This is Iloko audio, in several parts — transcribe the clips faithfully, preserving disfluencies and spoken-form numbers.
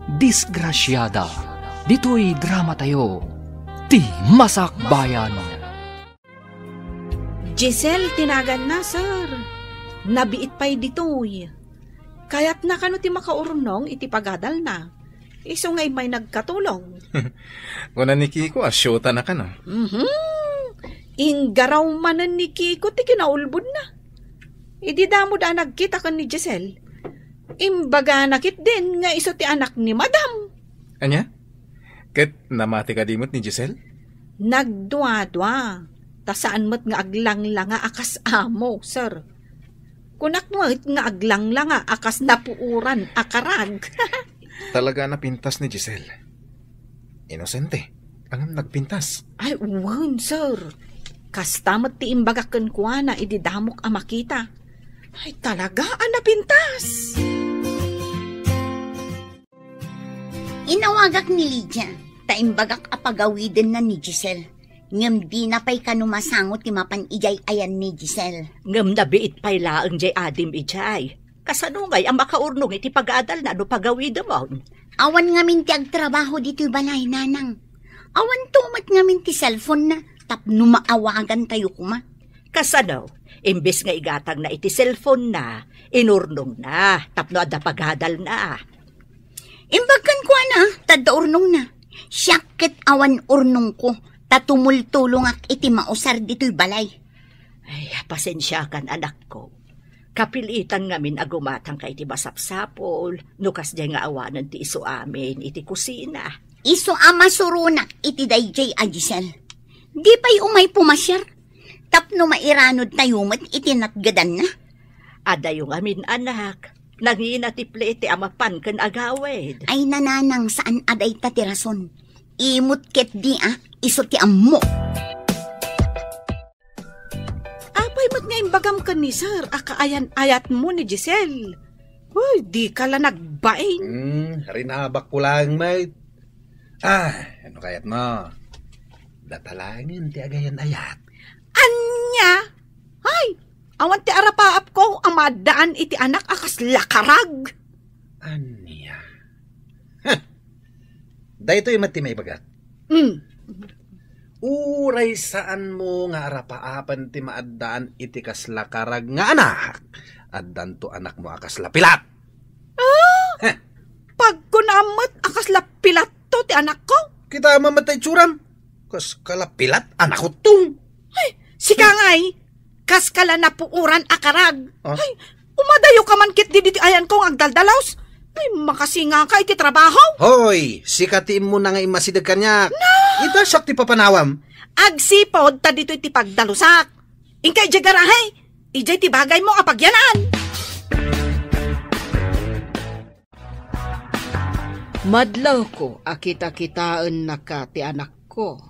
Disgrasiada, ditoy dramatayo, ti Masakbayan. Giselle ti naganna, sir. Nabiit pay ditoy. Kayatna kano ti makaurnong iti pagadalna. Isu nga immay nagkatulong. Kuna ni Kiko a siyota na kano. Mhm. Inggaraw manen ni Kiko ti kinaulbodna. Idi damo da nagkita ken ni Giselle, imbagana ketdin nga isu ti anak ni Madam. Ania? Ket namati kadi met ni Giselle? Nagduadua. Ta saan met nga aglanglanga a kas amo, sir. Kunak met nga aglanglanga a kas napuoran a karag. Talaga a napintas ni Giselle. Inosente, ngem nagpintas. Ay, wen, sir. Kasta met ti imbagak kenkuana idi damok a makita. Ay, talaga a napintas. Inawagak ni Lydia, ta imbagak a pagawidenna ni Giselle. Ngem dina pay kano masango ti mapan idiay ayan ni Giselle. Ngem nabiit pay laeng diay adim idiay. Kasano ngay a makaurnong iti pagadalna no pagawidemon? Awan ngamin ti agtrabaho ditoy balay, nanang. Awan to met ngamin ti cellphone na tapno maawagan tayo koma. Kasano? Imbes nga igatangna iti cellphone na, inurnongna tapno adda pagadalna. Imbag kenkuana, ta adda urnongna. Siak ket awan urnongko, ta tumultulongak iti mausar ditoy balay. Ay, pasensiakan, anakko. Kapilitan ngamin a gumatangka iti masapsapul, no kasdiay nga awanen ti isu amin iti kusina. Isu a masuronak iti daydiay a Giselle. Di pay umay pumasiar, tapno mairanod tayo met iti natgedanna. Adayo ngamin, anak, nangina ti plete a mapan ken agawid. Ay, nanang, saan a dayta ti rason. Imot ket di a, isu ti ammo. Apay met nga imbagam ken ni Sir a kaayan-ayatmo ni Giselle? Uy, dika la nagbain. Hmm, rinabakko laeng met. Ah, ano kayatmo? Data laengen ti agayan-ayat. Ania? Ay, awan ti arapaapko a maaddaan iti anak a kasla karag. Ania? Huh. Daytoy met ti maibagak. Hmm. Uray saanmo nga arapaapen ti maaddaan iti kasla karag nga anak, addanto anakmo a kasla pilat. Ah? Huh. Pagkunam met a kasla pilatto ti anakko? Kitaem met ta itsuram. Kas kalapilat a nakuttong. Ay, sika ngay, kas kala napuoran a karag. Ah? Ay, umadayo ka man ket didi ti ayanko nga agdaldalus. Ay, makasingaka iti trabaho. Hoy, sika ti immuna nga immasideg kaniak. Na! Ita siak ti papanawam. Agsipod ta ditoy ti pagdalusak. Inka idiay garahe, idiay ti bagaymo a pagyanan. Madlawko a kitakitaennaka ti anakko.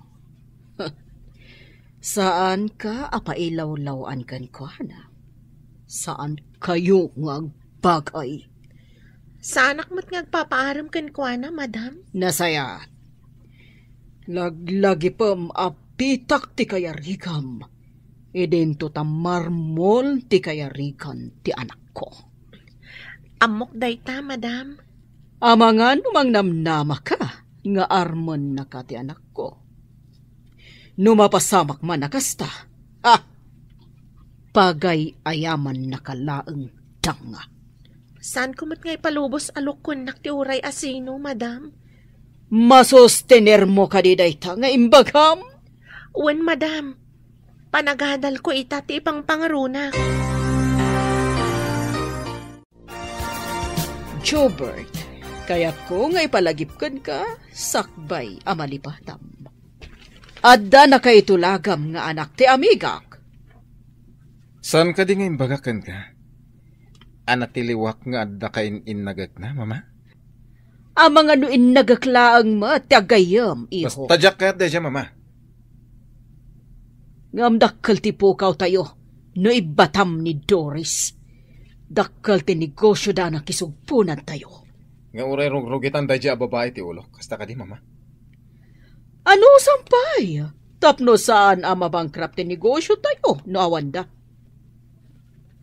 Saanka a pailawlaw-an kenkuana. Saankayo nga agbagay. Saanak met nga agpapaarem kenkuana, madam. Nasayaat. Laglagipem a bitak ti kayarigam. Idinto ta marmol ti kayarigan ti anakko. Ammok dayta, madam. Amangan no mangnamnamaka nga armennaka ti anakko. No mapasamak man a kasta, ah, pagay-ayamannaka laeng danga. Saanko met nga ipalubos a lukkonnak ti uray a sino, madam. Masustenermo kadi dayta nga imbagam? Wen, madam. Panagadalko ita ti ipangpangaronak. Jobert, kayatko nga ipalagip kenka sakbay a malipatam. Adda nakaitulagam nga anak ti amigak. Saan kadi nga imbagak kenka? A natiliwak nga adda kain-innagekna, mama? Amangan no innagek laeng met ti aggayyem, iho. Basta diak kayat daydiay, mama. Ngem dakkel ti pukawtayo no ibbatam ni Doris. Dakkel ti negosioda a kisugponantayo. Nga uray rugrugitan daydiay a babai ti ulok, kasta kadi, mama? Anusam pay, tapno saan a mabankrupt ti negosiotayo no awanda.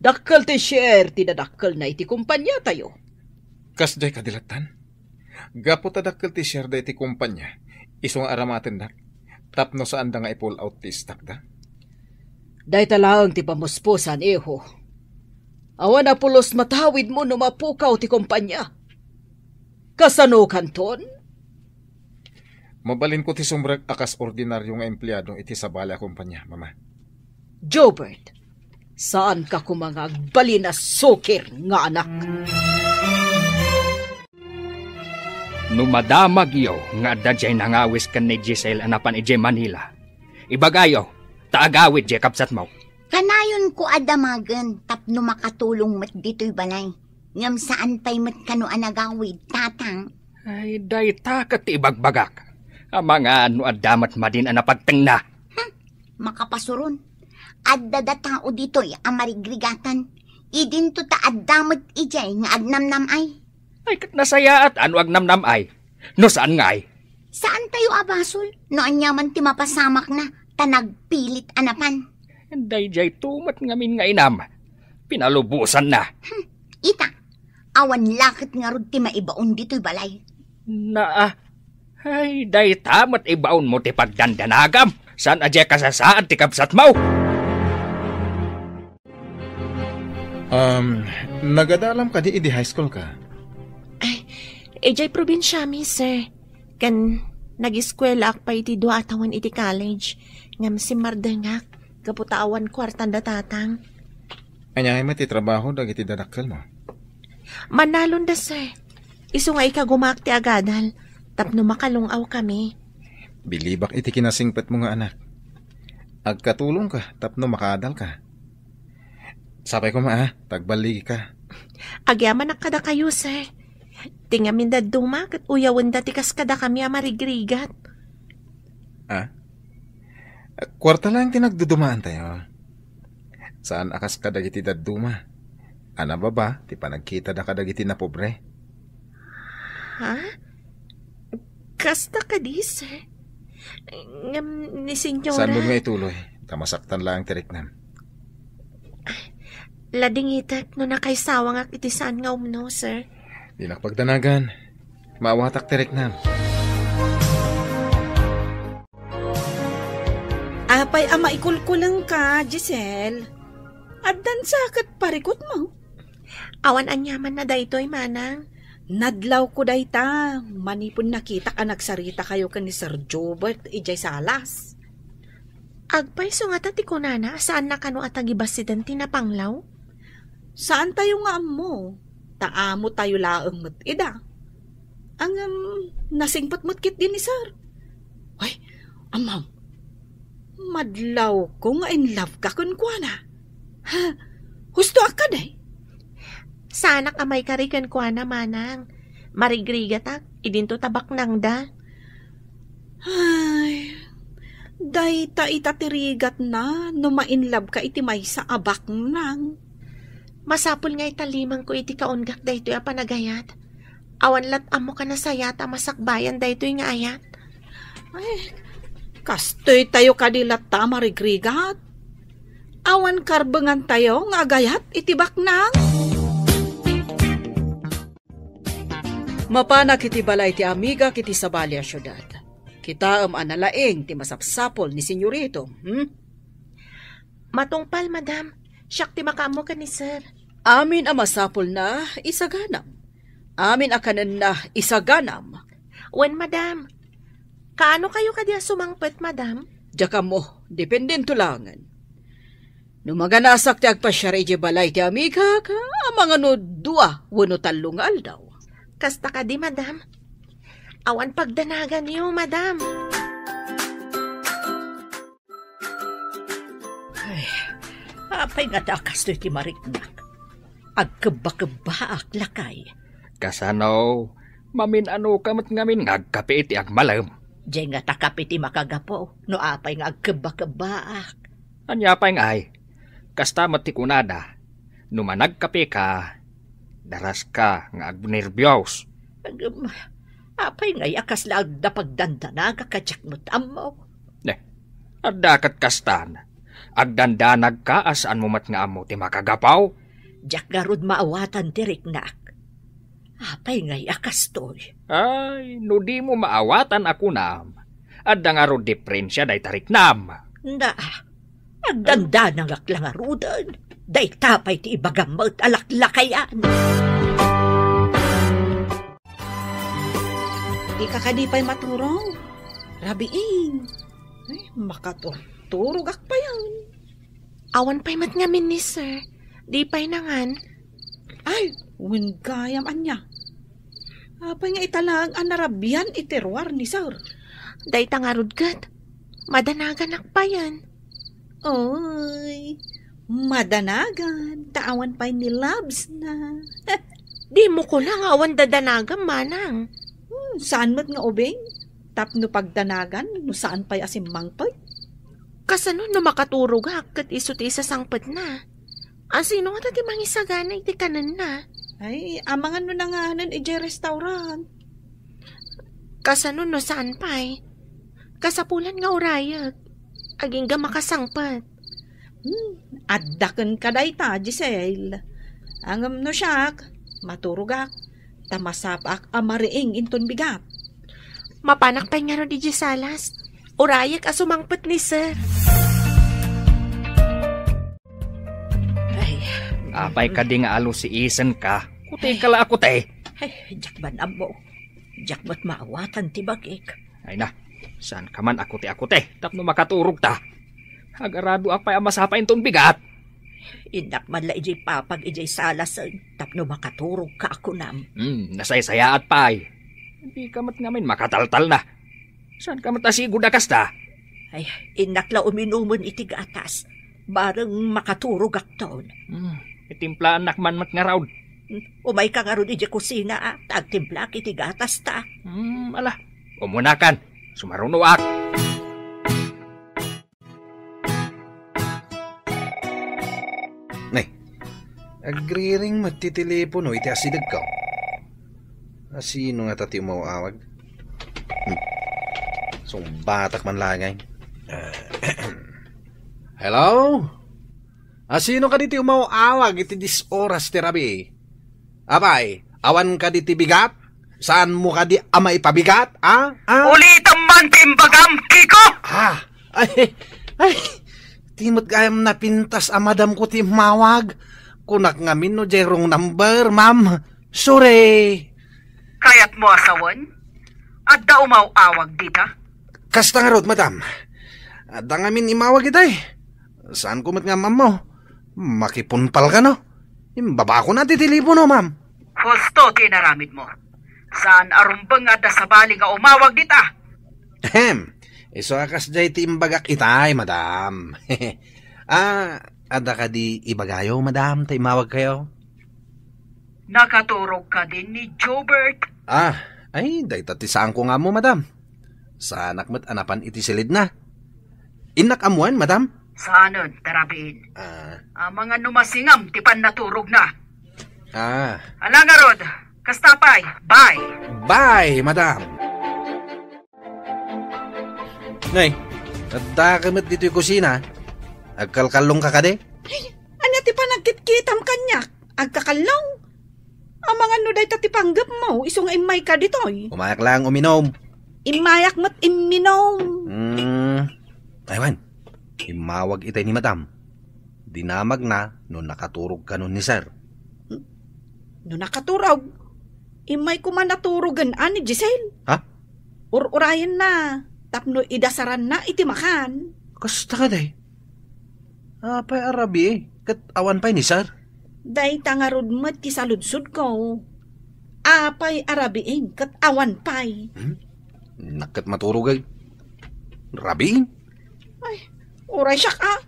Dakkel ti share ti dadakkelna iti kompaniatayo. Kasdiay kadi lattan? Gapu ta dakkel ti share daytoy kompania, isu nga aramatendak, tapno saanda nga i-pull out ti stockda. Dayta laeng ti pamuspusan, iho. Awan a pulos matawidmo no mapukaw ti kompania. Kasano kanton? Mabalinko ti sumrek a kas ordinaryo nga empleado iti sabali a kompania, Mama. Jobert, saanka koma nga agbalin a sukir nga anak. No madamagyo nga adda diay nangawis ken ni Giselle a napan idiay Manila, ibagayo, ta agawid diay kabsatmo. Kanayonko a damagen tapno makatulong met ditoy balay. Ngem saan pay met kano a nagawid, Tatang. Ay, dayta ket ti ibagbagak. Amangan no adda met madin a napagtengna. Hmm, makapasuron. Adda da tao ditoy a marigrigatan. Idinto ta adda met idiay nga agnamnam-ay. Ay, ket nasayaat a no agnamnam-ay. No saan ngay? Saan tayo a basol? No aniaman ti mapasamakna, ta nagpilit a napan. Daydiay tumet ngamin nga inam. Pinalubosanna. Hmm, ita, awan laket ngarud ti maibaon ditoy balay. Naa. Ay, dayta met ibaonmo ti pagdandanagam. Saan a diay kasasaad ti kabsatmo? Um, nagadalam kadi idi high school ka? Ay, idiay probinsiami, sir. Ken nagiskuelaak pay iti dua a tawen iti college. Ngem simmardengak, gapu ta awan kuartan da tatang. Ania met ti trabaho dagiti dadakkelmo? Manalonda, sir. Isu nga ikagumaak ti agadal, tapno makalung-aw kami. Bilibak iti kinasingpetmo nga anak. Agkatulongka tapno makaadalka. Sapay koma, a, ta agballigika. Agyamanak kadakayo, sir. Ti ngamin dadduma ket uyawenda ti kas kadakami a marigrigat. A? Kuarta laeng ti nagdudumaantayo. Saan a kas kadagiti dadduma a nababa ti panagkitada kadagiti napobre. Ha? Kasta kadi, sir? Ngem ni Senyora. Saan mo nga ituloy? Ta masaktan laeng ti riknam. Ladingitek no nakaisawangak iti saan nga umno, sir. Dinak pagdanagan. Maawatak ti riknam. Apay a maikulkulengka, Giselle? Addan sa ket parikutmo. Awan aniaman na daytoy, manang. Nadlawko dayta, manipud nakitak a nagsaritakayo ken ni Sir Jobert idiay salas. Agpayso ngata ti kunana a saanna kano a tagibassiden ti napanglaw? Saantayo nga ammo, ta amotayo laeng met ida. Ngem, nasingpet met ketdi ni Sir. Ay, ammom, madlawko nga in love ka kenkuana. Ha? Husto a kadi? Saanak a maikari kenkuana, manang. Marigrigatak, idinto ta baknangda. Ay, dayta ita ti rigatna no ma-in love ka iti maysa a baknang. Masapul nga itallimanko iti kaunggak daytoy a panagayat. Awan lat ammo ka nasayaat a masakbayan daytoy nga ayat. Ay, kastoy tayo kadi latta a marigrigat. Awan karbengan tayo nga agayat iti baknang. Mapanak iti balay ti amigak iti sabali a siudad. Kitaem a nalaing ti masapsapul ni Senyoritom, hmm? Matungpal, madam. Siak ti makaammo ken ni sir. Amin a masapulna, isaganam. Amin a kanenna, isaganam. Wen, madam. Kaano kayo kadi a sumangpet, madam? Diak ammo, dependento laengen. No maganasak ti agpasiar idiay balay ti amigak, amangan no dua wenno tallo nga aldaw. Kasta kadi, madam. Awan pagdanaganyo, madam. Ay, apay ngata a kastoy ti mariknak? Agkebbakebbaak, lakay. Kasano? Mamin-anoka met ngamin nga agkape iti agmalem. Diay ngata kape ti makagapu no apay nga agkebbakebbaak. Ania pay ngay? Kasta met ti kunada, no managkapeka, daraska nga agnerbios. Agem, apay ngay a kasla agda pagdandanaga kadiak met ammo? Ne, adda ket kastan. Agdandanagka a saanmo met nga ammo ti makagapu? Diak ngarud maawatan ti riknak. Apay ngay a kastoy? Ay, no dimo maawatan a kunam, adda ngarud diperensia dayta riknam. Na, agdandanangak la ngaruden. Dayta pay ti ibagam met a laklakayan. Dika kadi pay maturog? Rabiin. Ay, makaturturogak payen. Awan pay met ngamin ni sir. Di pay nangan. Ay, wen gayam ania. Apay nga ita laeng a narabian iti ruar ni sir? Dayta ngarud ket, madanaganak payen. Oy, madanagan, ta awan pay ni loves na. Dimo kuna nga awan dadanagam, manang. Hmm, saan met nga ubing? Tapno pagdanagan no saan pay a simmangpet? Kasano no makaturogak ket isu ti isasangpetna? Asino ngata ti mangisagana iti kanenna? Ay, amangan no nanganen idiay restaurant. Kasano no saan pay? Kasapulan nga urayek. Agingga makasangpet. Hmm, adda kenka dayta, Giselle. Ngem no siak, maturogak, ta masapaak a mariing inton bigat. Mapanak pay ngarud idiay salas. Urayek a sumangpet ni sir. Ay. Apay kadi nga alusiisenka? Kuteka la a kute. Ay, diak man ammo. Diak met maawatan ti bagik. Ay na, saanka man a kute-akute tapno makaturogta. Agaradoak pay a masapa inton bigat. Innak man la idiay papag idiay salasen tapno makaturogka a kunam. Hmm, nasaysayaat pay. Dika met ngamin makataltalna. Saanka met a sigud a kasta? Ay, innak la uminumen iti gatas. Bareng makaturogakton. Hmm, itimplaannak man met ngarud. Umayka ngarud idiay kusina, a, ta agtimplaak iti gatas ta. Hmm, ala, umunakan. Sumarunoak. Nay, agriring met ti telepono iti asidegko. Asino ngata ti umaw-awag? Hmm. Sungbatak man laeng. Hello? Asino kadi ti umaw-awag iti dies oras ti rabii? Apay, awan kadi ti bigat? Saanmo kadi a maipabigat? A? A? Ulitem man ti imbagam, Kiko! A? Ay, ay, ti met gayam napintas a madamko ti immawag. Kunak ngamin no diay wrong number, ma'am. Sorry. Kayatmo a sawen? Adda umaw-awag dita? Kasta ngarud, madam. Adda ngamin immawag itay. Saanko met nga ammo. Makipunpalka, no? Imbabakona ti telepono, ma'am. Husto ti inaramidmo. Saan a rumbeng nga adda sabali nga umawag dita? Ahem. Isu a kasdiay ti imbagak itay, madam. A, adda kadi ibagayo, madam, ta immawagkayo? Nakaturog kadi ni Jobert? A, ay, dayta ti saanko nga ammo, madam. Saanak met a napan iti silidna. Innak ammoen, madam? Saanen, ti rabiin. A. Amangan no masingam ti pannaturogna. A. Ala ngarud, kasta pay, bye. Bye, madam. Nay, addaka met ditoy kusina. Agkalkallongka kadi? Ay, ania ti panagkitkitam kaniak? Agkakallong? Amangan no dayta ti panggepmo, isu nga immayka ditoy. Umayak laeng uminom. Immayak met imminom. Hmm. Ay, wen. Immawag itay ni madam. Dinamagna no nakaturog kano ni sir. No nakaturog? Immay koma naturogen a ni Giselle. Ha? Ur-urayenna tapno idasaranna iti makan. Kasta kadi? Apay a rabii ket awan pay ni sir? Dayta ngarud met ti saludsodko. Apay a rabii ket awan pay? Hmm? Innak ket maturog ay. Rabii? Ay, uray siak a.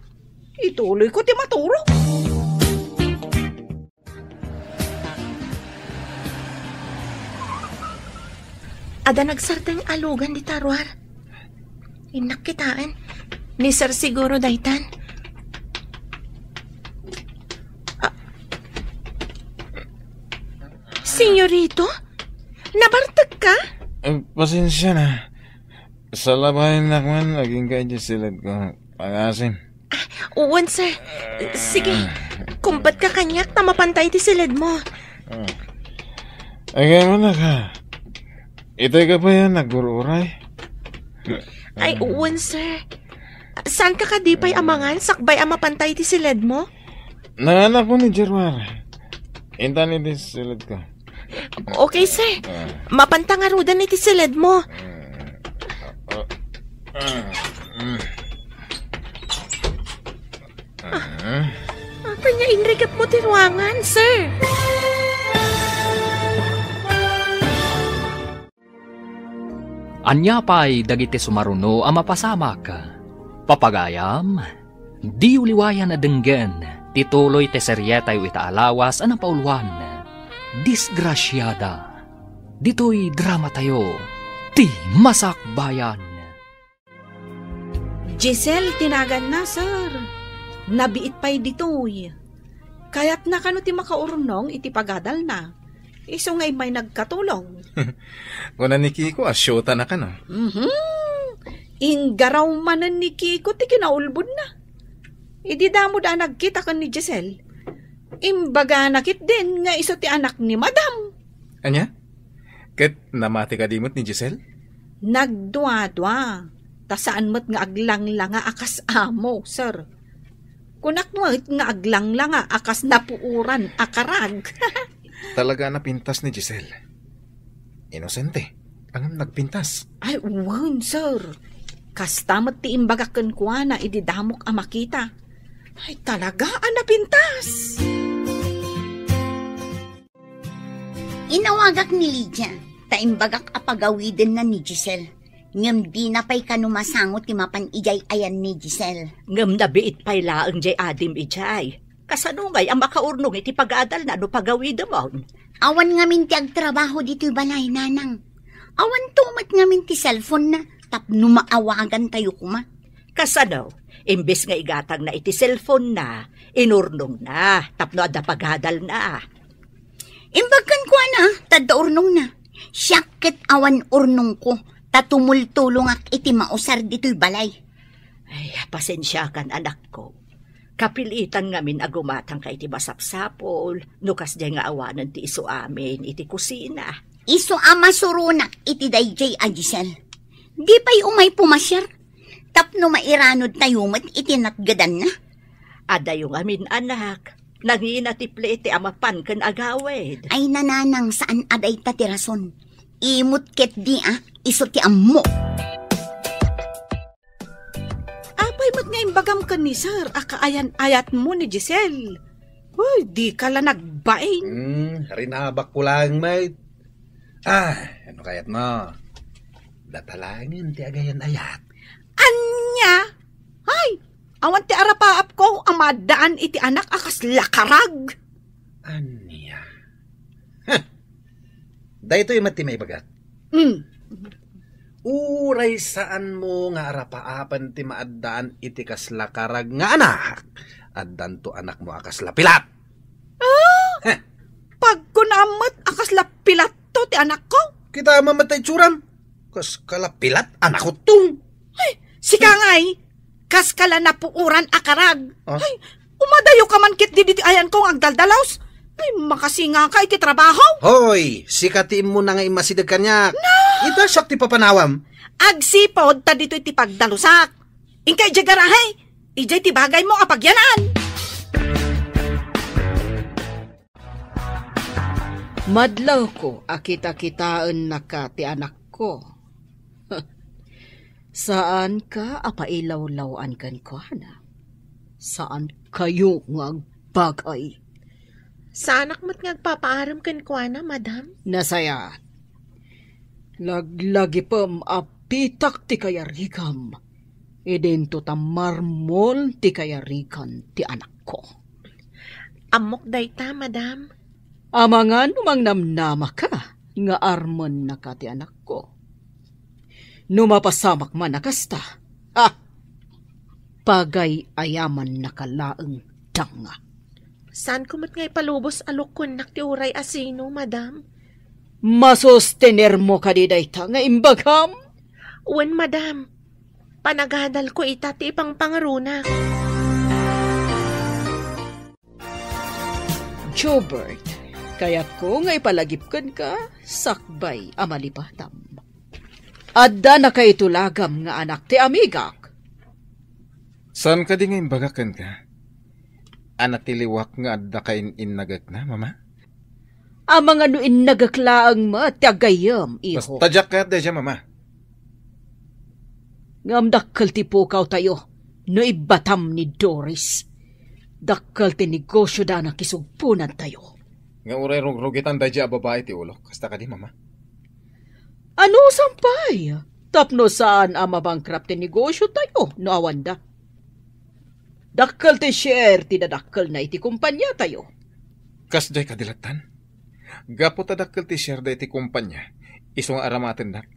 Ituloyko ti maturog. Adda nagsardeng a lugan dita ruar. Innak kitaen. Ni sir siguro daytan. Ah. Senyorito? Nabartekka? Eh, pasensia na. Salabayennak man, agingga idiay silidko. Pangasim. Ah, wen, sir. Sige, kumpetka kaniak ta mapanta iti silidmo. Ah. Agay manak, ha? Itay ka pay a nagur-uray? Ay, wen, sir. Saan ka kadi pay amangan sakbay a mapantay ti siled mo? Nanganakon ni Gerwar. Intan iti siled ko. Okay, sir. Ah. Mapanta ngaruden iti siled mo. Ah, ah, ah. Ah. Apay nga inrikep mo ti ruangan, sir? Ania pay dagiti sumaruno a mapasamak? Papagayam, diyo liwayan a denggen ti tuloy ti serietayo ita a lawas a napauluan, Disgrasiada. Ditoy dramatayo, Ti Masakbayan. Giselle ti naganna, sir. Nabiit pay ditoy. Kayatna kano ti makaurnong iti pagadalna. Isu nga immay nagkatulong. Kuna ni Kiko a siyotana kano. Mhm. Inggaraw manen ni Kiko ti kinaulbodna. Idi damo da nagkita ken ni Giselle, imbagana ketdin nga isu ti anak ni Madam. Ania? Ket namati kadi met ni Giselle? Nagduadua, ta saan met nga aglanglanga a kas amo, sir. Kunak met nga aglanglanga a kas napuoran a karag. Talaga a napintas ni Giselle. Inosente, ngem nagpintas. Ay, wen, sir. Kasta met ti imbagak kenkuana idi damok a makita. Ay, talaga a napintas. Inawagak ni Lydia, ta imbagak a pagawidenna ni Giselle. Ngem dina pay kano masango ti mapan idiay ayan ni Giselle. Ngem nabiit pay laeng diay adim idiay. Kasano ngay a makaurnong iti pagadalna no pagawidemon? Awan ngamin ti agtrabaho ditoy balay, nanang. Awanto met ngamin ti cellphone-na tapno maawagantayo koma. Kasano? Imbes nga igatangna iti cellphone-na, inurnongna tapno adda pagadalna. Imbag kenkuana, ta adda urnongna. Siak ket awan urnongko, ta tumultulongak iti mausar ditoy balay. Ay, pasensiakan, anakko. Kapilitan ngamin a gumatangka iti masapsapul, no kasdiay nga awanen ti isuamin iti kusina. Isu a masuronak iti daydiay a Giselle. Di pay umay pumasiar, tapno mairanodtayo met iti natgedanna. Adayo ngamin, anak. Nangina ti plete a mapan ken agawid. Ay, nanang, saan a dayta ti rason. Imot ketdi a, isu ti ammo. Apay met nga imbagam ken ni Sir a kaayan-ayatmo ni Giselle? Uy, dika la nagbain. Hmm, rinabakko laeng met. Ah, ano kayat mo? Data laengen ti agayan-ayat. Ania? Ay, awan ti arapaapko a maaddaan iti anak a kasla karag. Ania? Huh. Daytoy met ti maibagak. Mm. Uray saanmo nga arapaapen ti maaddaan iti kasla karag nga anak, addanto anakmo a kasla pilat. Ah? Heh. Pagkunam met a kasla pilatto ti anakko? Kita met ta itsuram. Kas kala pilat, anakko tong. Ay, sika ngay, kas kala napuoran a karag. Ah? Ay, umadayo ka man ketdi ditoy ayanko nga agdaldalos. Ay, makasingaka iti trabaho. Hoy, sika ti immuna nga immasideg kaniak. Na! Ita siak ti papanawam. Agsipod ta ditoy ti pagdalusak. Inka idiay garahe. Idiay ti bagaymo a pagyanan. Madlawko a kitakitaennaka ti anakko. Saanka a pailawlaw-an kenkuana. Saankayo nga agbagay. Saanak met nga agpapaarem kenkuana, madam. Nasayaat. Laglagipem a pitak ti kayarigam. Idinto ta marmol ti kayarigan ti anakko. Ammok dayta, madam. Amangan no mangnamnamaka nga armennaka ti anakko. No mapasamak man a kasta, ah, pagay-ayamannaka laeng danga. Saanko met nga ipalubos a lukkonnak ti uray a sino, madam? Masustenermo kadi dayta nga imbagam? Wen, madam. Panagadalko ita ti ipangpangaronak. Jobert, Kayatko nga ipalagip kenka sakbay a malipatam. Adda nakayto lagam nga anak ti amigak. Saan kadi nga imbagak kenka a natiliwak nga adda kain-innagekna, Mama? Amangan no innagek laeng met ti aggayyem, iho. Basta diak kayat daydiay, Mama. Ngem dakkel ti pukawtayo no ibbatam ni Doris. Dakkel ti negosioda a nakisugponantayo. Nga uray rugrugitan daydiay a babai ti ulok. Kasta kadi, Mama? Anusan pay? Tapno saan a mabankrupt ti negosiotayo no awanda. Dakkel ti share ti dadakkelna iti kompaniatayo. Kasdiay kadi lattan? Gapu ta dakkel ti share da iti kompania, isu nga aramatennak,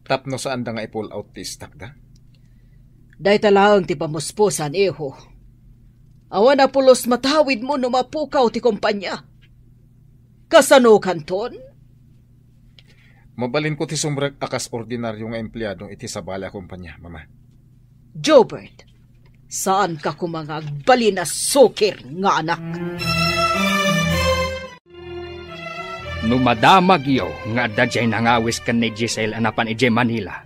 tapno saanda nga i-pull out ti stock da. Dayta laeng ti pamuspusan, iho. Awan a pulos matawidmo no mapukaw ti kompania. Kasano kanton? Mabalinko ti sumrek a kas ordinaryo nga empleado iti sabali a kompania, Mama. Jobert, saanka koma nga agbalin a sukir nga anak. No madamagyo nga adda diay nangawis ken ni Giselle a napan idiay Manila,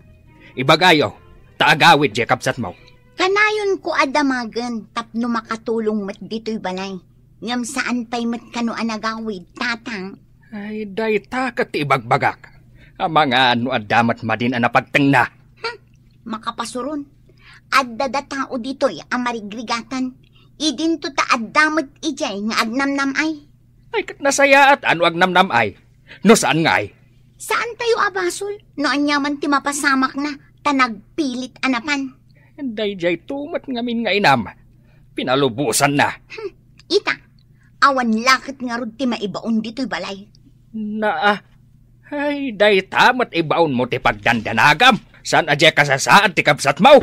ibagayo, ta agawid diay kabsatmo. Kanayonko a damagen tapno makatulong met ditoy balay. Ngem saan pay met kano a nagawid, Tatang? Ay, dayta ket ti ibagbagak. Amangan no adda met madin a napagtengna. Hmm, makapasuron. Adda da tao ditoy a marigrigatan. Idinto ta adda met idiay nga agnamnam-ay. Ay, ket nasayaat a no agnamnam-ay. No saan ngay? Saan tayo a basol? No aniaman ti mapasamakna, ta nagpilit a napan. Daydiay tumet ngamin nga inam. Pinalubosanna. Hmm, ita, awan laket ngarud ti maibaon ditoy balay. Naa, ay, dayta met ibaonmo ti pagdandanagam. Saan a diay kasasaad ti kabsatmo?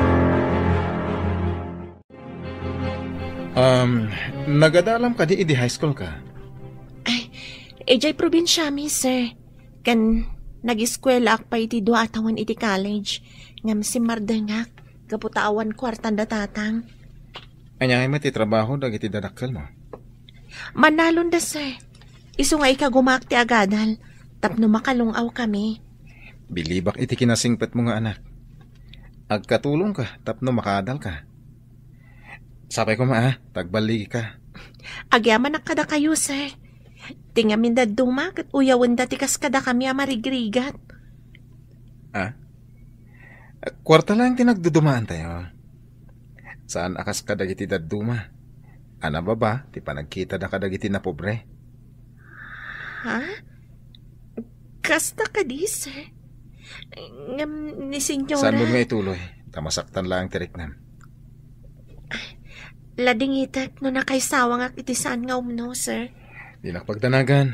Um, nagadalam kadi idi high school ka? Ay, idiay probinsiami, sir. Ken nagiskuelaak pay iti dua a tawen iti college. Ngem simmardengak, gapu ta awan kuartan da tatang. Ania ngay met ti trabaho dagiti dadakkelmo? Manalonda, sir. Isu nga ikagumaak ti agadal, tapno makalung-aw kami. Bilibak iti kinasingpetmo nga anak. Agkatulongka tapno makaadalka. Sapay koma, a, ta agballigika. Agyamanak kadakayo, sir. Ti ngamin dadduma ket uyawenda ti kas kadakami a marigrigat. A? Kuarta laeng ti nagdudumaantayo. Saan a kas kadagiti dadduma a nababa ti panagkitada kadagiti napobre. Ha? Kasta kadi, sir? Ngem ni Senyora. Saanmo nga ituloy, ta masaktan laeng ti riknam. Ladingitek no nakaisawangak iti saan nga umno, sir. Dinak pagdanagan.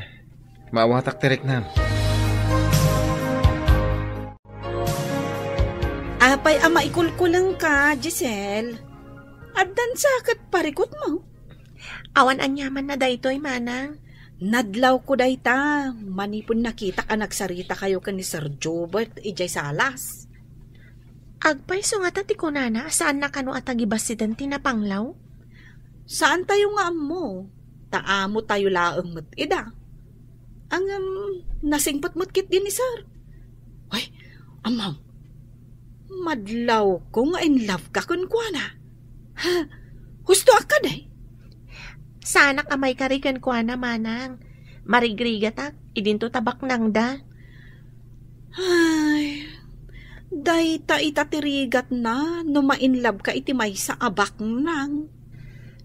Maawatak ti riknam. Apay a maikulkulengka, Giselle? Addan sa ket parikutmo? Awan aniamanna daytoy, manang. Nadlawko dayta, manipud nakitak a nagsaritakayo ken ni Sir Jobert idiay salas. Agpayso ngata ti kunana a saanna kano a tagibasiden ti napanglaw? Saantayo nga ammo, ta amotayo laeng met ida. Ngem, nasingpet met ketdi ni Sir. Ay, amam, madlawko nga in love ka kenkuana. Ha? Husto a kadi? Saanak a maikari kenkuana, manang. Marigrigatak, idinto ta baknangda. Ay, dayta ita ti rigatna no ma-in love ka iti maysa a baknang.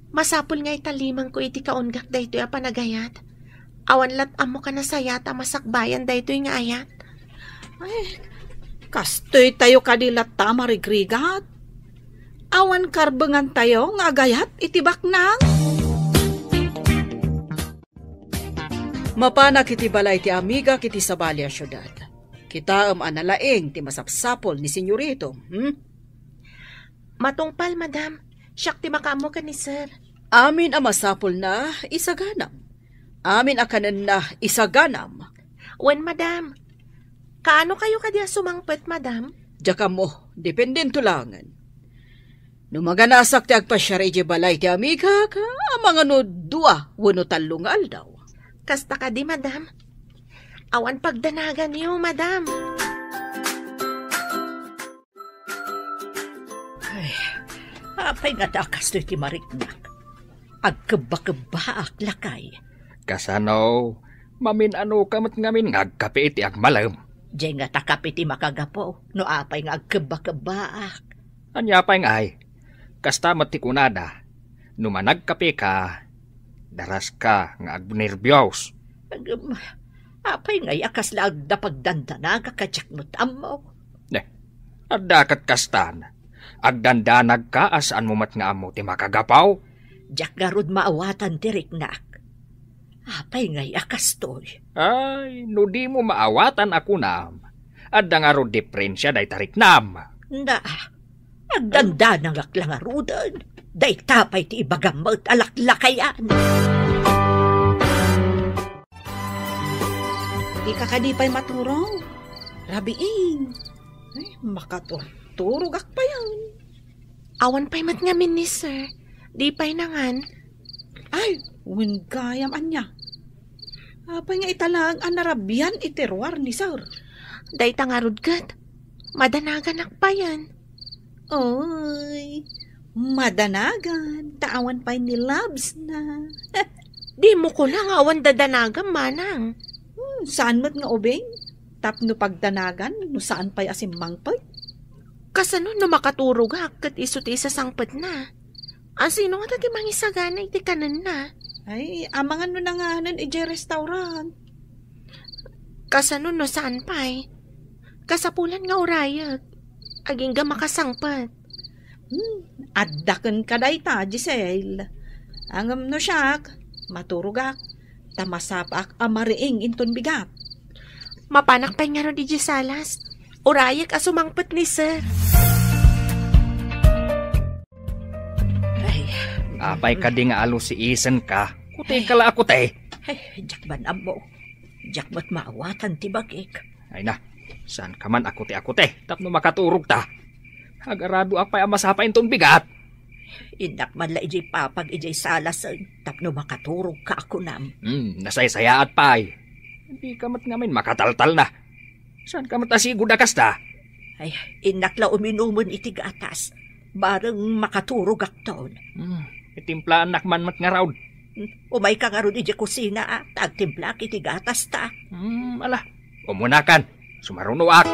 Masapul nga italimangko iti kaunggak daytoy a panagayat. Awan lat ammok a nasayaat a masakbayan daytoy nga ayat. Ay, kastoy tayo kadi latta a marigrigat. Awan karbengan tayo nga agayat iti baknang. Mapanak iti balay ti amigak iti sabali a siudad. Kitaem a nalaing ti masapsapul ni Senyorito, hmm? Matungpal, madam. Siak ti makaammo ken ni sir. Amin a masapulna, isaganam. Amin a kanenna, isaganam. Wen, madam. Kaano kayo kadi a sumangpet, madam? Diak ammo, dependento laengen. No maganasak ti agpasiar idiay balay ti amigak, amangan no dua wenno tallo nga aldaw. Kasta kadi, madam? Awan pagdanaganyo, madam. Ay, apay ngata a kastoy ti mariknak? Agkebba-kebbaak, lakay. Kasano? Mamin-anoka met ngamin nga agkape iti agmalem? Diay ngata kape ti makagapu no apay nga agkebba-kebbaak. Ania pay ngay? Kasta met ti kunada, no managkapeka, daraska nga agnerbios. Agem, apay ngay a kasla adda pagdandanagak a diak met ammo? Ne, adda ket kastan. Agdandanagka a saanmo met nga ammo ti makagapu? Diak ngarud maawatan ti riknak. Apay ngay a kastoy? Ay, no dimo maawatan a kunam, adda ngarud diferensia dayta riknam. Na, agdandanagak la ngaruden. Dayta pay ti ibagam met a laklakayan. Dika kadi pay maturong? Rabiin. Ay, makaturturogak payen. Awan pay met ngamin ni sir. Di pay nangan. Ay, wen gayam ania. Apay nga ita laeng a narabian iti ruar ni sir? Dayta ngarud ket, madanaganak payen. Oy, madanagan, ta awan pay ni loves na. Dimo kuna nga awan dadanagam, manang. Hmm, saan met nga ubing? Tapno pagdanagan, no saan pay a simmangpet? Kasano no makaturogak ket isu ti isasangpetna? Asino ngata ti mangisagana iti kanenna? Ay, amangan no nanganen idiay restaurant. Kasano no saan pay? Kasapulan nga urayek. Agingga makasangpet. Hmm, adda kenka dayta, Giselle. Ngem no siak, maturogak, ta masapaak a mariing inton bigat. Mapanak pay ngarud idiay salas. Urayek a sumangpet ni sir. Ay. Apay kadi nga alusiisenka? Kuteka la a kuti. Ay, diak man ammo. Diak met maawatan ti bagik. Ay na, saanka man a kuti-kuti tapno makaturogta. Agaraduak pay a masapa inton bigat. Innak man la idiay papag idiay salasen tapno makaturogka a kunam. Hmm, nasaysayaat pay. Dika met ngamin makataltalna. Saanka met a sigud a kasta? Ay, innak la uminumen iti gatas. Bareng makaturogakton. Hmm, itimplaannak man met ngarud. Umayka ngarud idiay kusina, a, ta agtimplaak iti gatasta. Hmm, ala. Umunakan. Sumarunoak.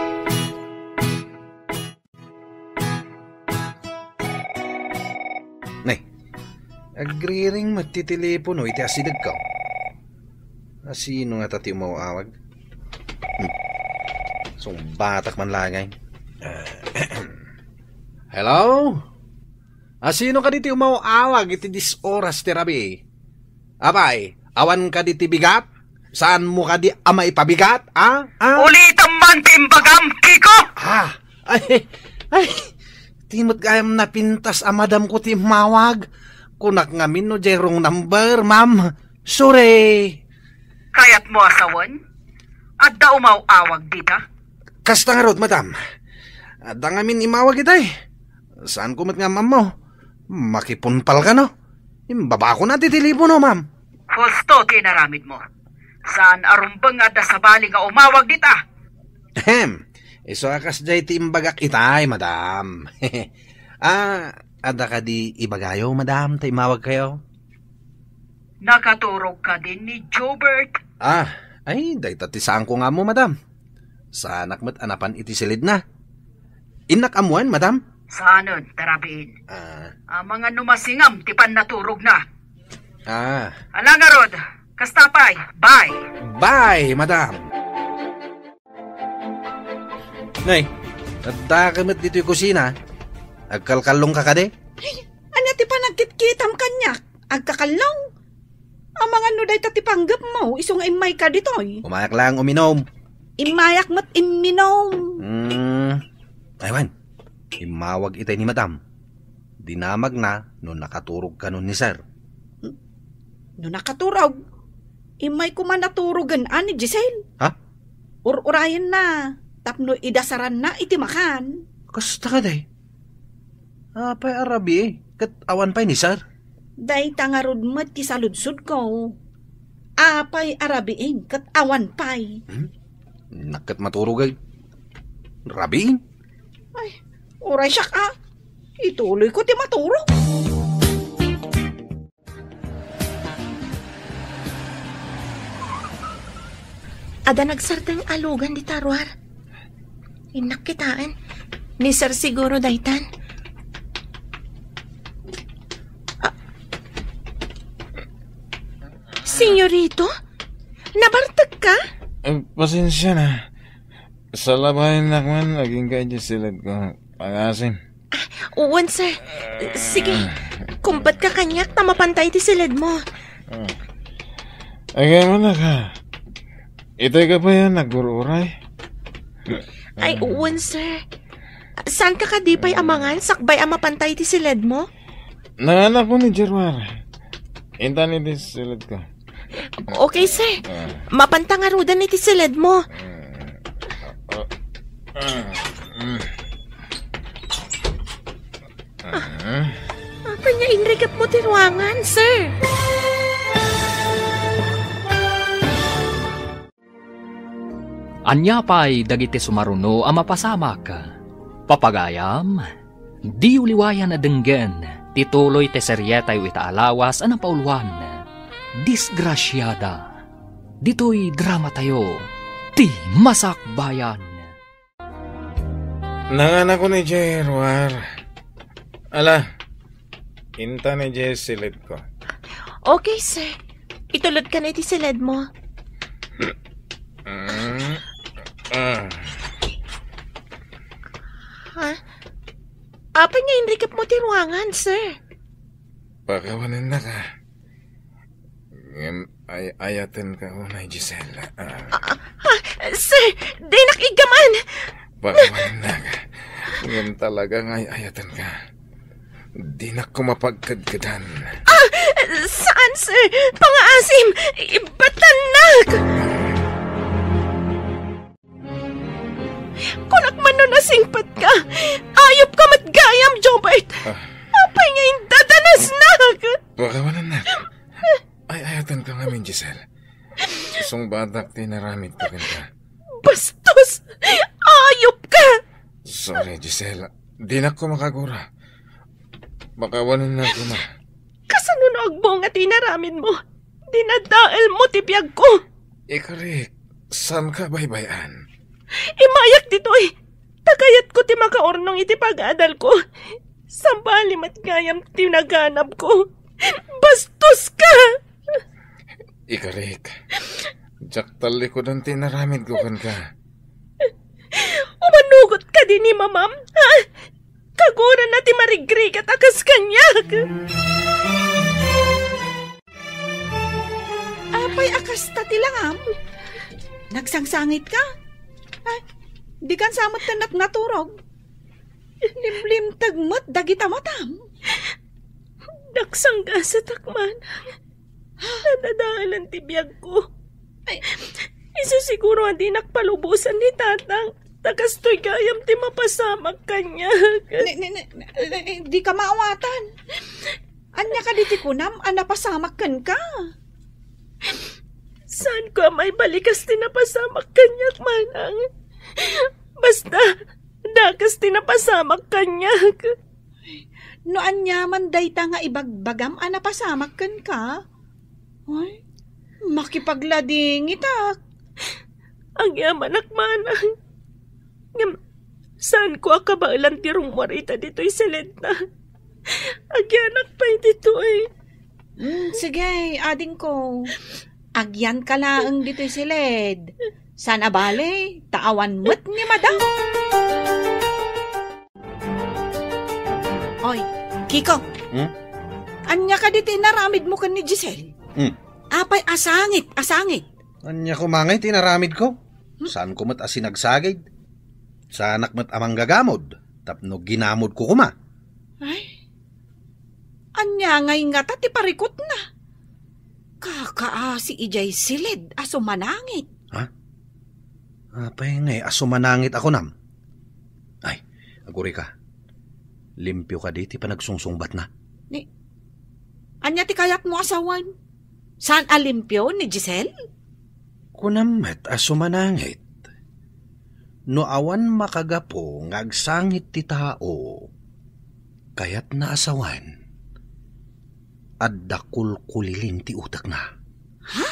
Nay, agriring met ti telepono iti asidegko. Asino ngata ti umaw-awag? Hmm. Sungbatak man laeng. Hello? Asino kadi ti umaw-awag iti dies oras ti rabii? Apay, awan kadi ti bigat? Saanmo kadi a maipabigat, a? A? Ulitem man ti imbagam, Kiko! Ah, ay, ay, ti met gayam napintas a madamko ti immawag. Kunak ngamin no diay wrong number, ma'am. Sorry. Kayatmo a sawen? Adda umaw-awag dita? Kasta ngarud, madam. Adda ngamin immawag itay. Saanko met nga ammo. Makipunpal kano? Imbabako na ti telepono, ma'am. Husto ti inaramidmo. Saan a rumbeng nga adda sabali nga umawag dita? Ahem. Isu a kasdiay ti imbagak itay, madam. Ah, adda kadi ibagayo, madam, ta immawagkayo? Nakaturog kadi ni Jobert? Ah, ay, dayta ti saanko nga ammo, madam. Saanak met a napan iti silidna. Innak ammoen, madam? Saanen, ta rabiin. Ah. Amangan no masingam ti pannaturogna. Ah. Ala ngarud, kasta pay, bye. Bye, madam. Nay, adda ka met ditoy kusina. Agkalkallongka kadi? Ay, ania ti panagkitkitam kaniak? Agkakallong? Amangan no dayta ti panggepmo, isu nga immayka ditoy. Umayak lang uminom. Immayak met imminom. Hmm. Ay, wen. Immawag itay ni madam. Dinamagna no nakaturog kano ni sir. No nakaturog? Immay koma naturogen a ni Giselle. Ha? Ur-urayenna tapno idasaranna iti makan. Kasta kadi? Apay a rabii, ket awan pay ni sir? Dayta ngarud met ti saludsodko. Apay a rabiin ket awan pay? Hmm? Innak ket maturog ay. Rabiin? Ay, uray siak a. Ituloyko ti maturog. Adda nagsardeng a lugan dita ruar. Innak kitaen. Ni Sir siguro daytan. Ah. Senyorito? Nabartek ka? Eh, pasensya na. Salabayennak man, agingga idiay siledko. Pangasim. Ah, wen, sir. Sige, kumbat ka kaniak ta mapanta iti siledmo. Ah. Agay man ka. Itay ka pay a naggur-uray? Ay, wen, sir. Saan ka kadi pay amangan sakbay a mapanta iti siledmo? Nanganak ko ni Gerwar. Intan iti siledko. Okay, sir. Ah. Mapanta ngaruden iti siledmo. Ah, ah, ah, ah. Apay nga inrikepmo ti ruangan, sir? Ania pay dagiti sumaruno a mapasamak? Papagayam, diyo liwayan a denggen ti tuloy ti serietayo ita a lawas a napauloan, Disgrasiada. Ditoy dramatayo, Ti Masakbayan. Nanganakon idiay ruar. Ala, intan idiay siledko. Okay, sir. Itulod ka na iti siledmo. Mm, ah. Ha? Apay nga inrikepmo ti ruangan, sir? Pakawanennaka. Ngem ay-ayatenka unay, Giselle. Ah. Ah, ah, sir, dinak iggaman. Pakawanennaka. Ngem talaga nga ay-ayatenka. Dinak ko mapagkedkedan. Ah, saan, sir? Pangaasim! Ibatannak! Kunak man no nasingpet ka. Ayup ka met gayam, Jobert. Ah. Apay nga indadanasnak? Pakawanennak. Ay-ayatenka ngamin, Giselle. Sungbatak ti naramidko kenka. Bastos! Ayup ka! Sorry, Giselle. Dinak ko makagura. Pakawanennak koma. Kasano no agbunga ti inaramidmo? Dinadaelmo ti biagko. Ikarik, saanka baybay-an? Imayak ditoy. Ta kayatko ti makaurnong iti pag-adalko. Sabali met gayam ti naganabko. Bastos ka! Ikarik, diak tallikudan ti inaramidko kenka. Umanugot kadi ni Mamam, ha? Kagurana ti marigrigat a kas kaniak. Apay a kasta ti langam? Nagsangsangitka? Ay, dikan sa met ti naturog. Limlimteg met dagita matam. Nagsanggasatak, manang. Nadadaelan ti biagko. Ay. Isu siguro a dinak palubosan ni tatang. Ta kastoy gayam ti mapasamak kaniak. Ni, ni, ni, ni, dika maawatan. Ania kadi ti kunam a napasamak kenka? Saanko a maibalikas ti napasamak kaniak, manang. Basta, dakes ti napasamak kaniak. No ania man dayta nga ibagbagam a napasamak kenka? Ay, makipagladingitak. Agyamanak, manang. Ngem, saanko a kabaelan ti rummuar ita ditoy siledna. Agyanak pay ditoy. Mm, sige, adingko. Agyanka laeng ditoy siled. Saan a bale, ta awan met ni madam. Oy, Kiko. Hmm? Ania kadi ti inaramidmo ken ni Giselle? Hmm. Apay a sangit, a sangit. Ania koma ngay ti inaramidko? Hmm? Saanko met a sinagsagid? Saanak met a manggagamod tapno ginamodko koma. Ay, ania ngay ngata ti parikutna? Kakaasi idiay siled a sumanangit. Ha? Apay ngay a sumanangit a kunam? Ay, agurayka. Limpio kadi ti panagsungsungbatna? Ni, ania ti kayatmo a sawen? Saan a limpio ni Giselle? Kunam met a sumanangit. No awan makagapu nga agsangit ti tao, kayatna a sawen, adda kulkuliling ti utekna. Ha?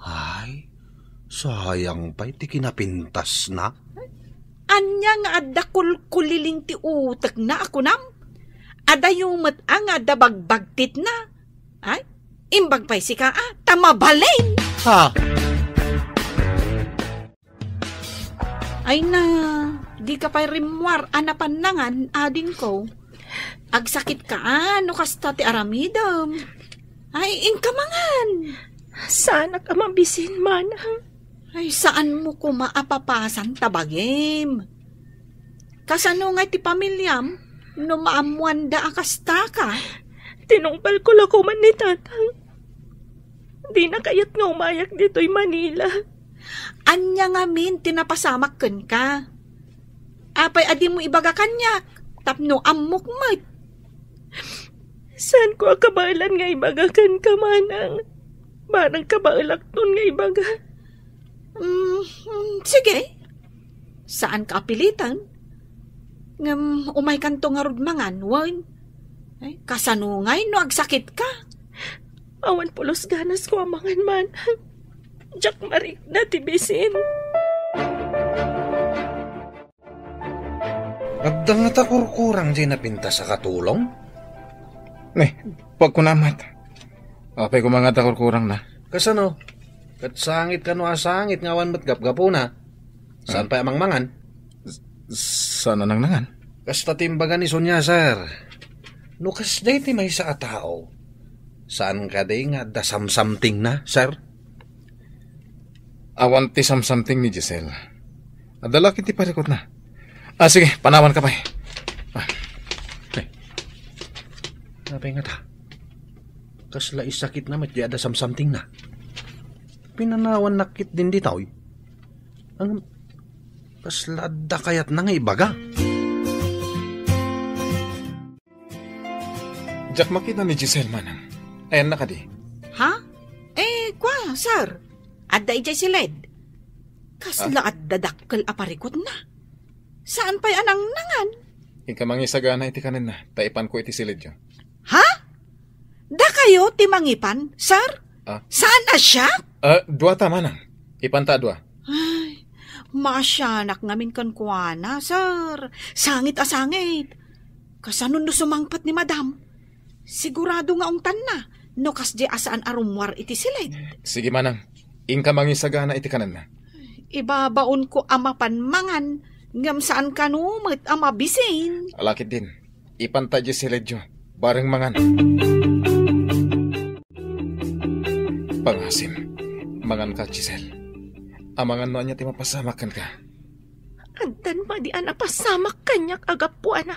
Ay, sayang pay ti kinapintasna. Ania nga adda kulkuliling ti utekna a kunam? Adayo met a nga adda bagbagtitna. Ay, imbag pay sika, a, ta mabalin! Ha? Ay na, di ka pay rimmuar a napan nangan, adingko. Agsakit ka, a, no kasta ti aramidem. Ay, inka mangan. Saanak a mabisin, manang. Ay, saan mo koma a papasan ta bagim? Kasano ngay ti pamiliam no maammoanda a kasta ka? Tinungpal ko la koman ni tatang. Dina kayat nga umayak ditoy Manila. Ania ngamin ti napasamak kenka? Apay a dimo ibaga kaniak tapno ammok met? Saan ko a kabaelan nga ibaga kenka, manang. Barang kabaelakton nga ibaga. Mm, mm, sige. Saan ka apilitan? Ngem umaykanto ngarud mangan, wen? Ay, kasano ngay no agsakit ka? Awan pulos ganas ko a mangan, manang. Diak marikna ti bisin. Adda ngata kurkurang diay napintas a katulong? Ne, pagkunamat. Apay koma ngata kurkurangna? Kasano? Ket sangit kano a sangit nga awan met gapgapuna? Saan Ah. pay a mangmangan? S-, saan a nangnangan? Kasta ti imbaga ni Sonia, sir. No kasdiay ti maysa a tao, saan kadi nga adda samsamtingna, sir? Awan ti samsamting ni Giselle. Adda la ket ti parikutna. Ah, sige, panawan ka pay. Ah. Eh. Apay ngata? Kasla isakitna met diay adda samsamtingna. Pinanawannak ket din ditoy. Ang kasla adda kayatna nga ibaga. Diak makita ni Giselle, manang. Ayanna kadi? Ha? Eh, kwa, sir. Adda idiay siled. Kasla Ah. adda dakkel a parikutna. Saan pay a nangnangan? Inka mangisagana iti kanenna, ta ipanko iti siledyo. Ha? Dakayo ti mangipan, sir? Ah. Saan a siak? Ah, dua ta, manang. Ipanta a dua. Ay, maasianak ngamin kenkuana, sir. Sangit a sangit. Kasano no sumangpet ni madam? Sigurado nga ungtanna no kasdiay a saan a rummuar iti siled. Sige, manang. Inka mangisagana iti kanenna. Ibabaonko a mapan mangan, ngem saan kano met a mabisin. Ala ketdin. Ipanta diay siledyo. Bareng mangan. Pangasim, manganka, Giselle. Amangan no ania ti mapasamak kenka. Addan madi a napasamak kaniak a gapuana.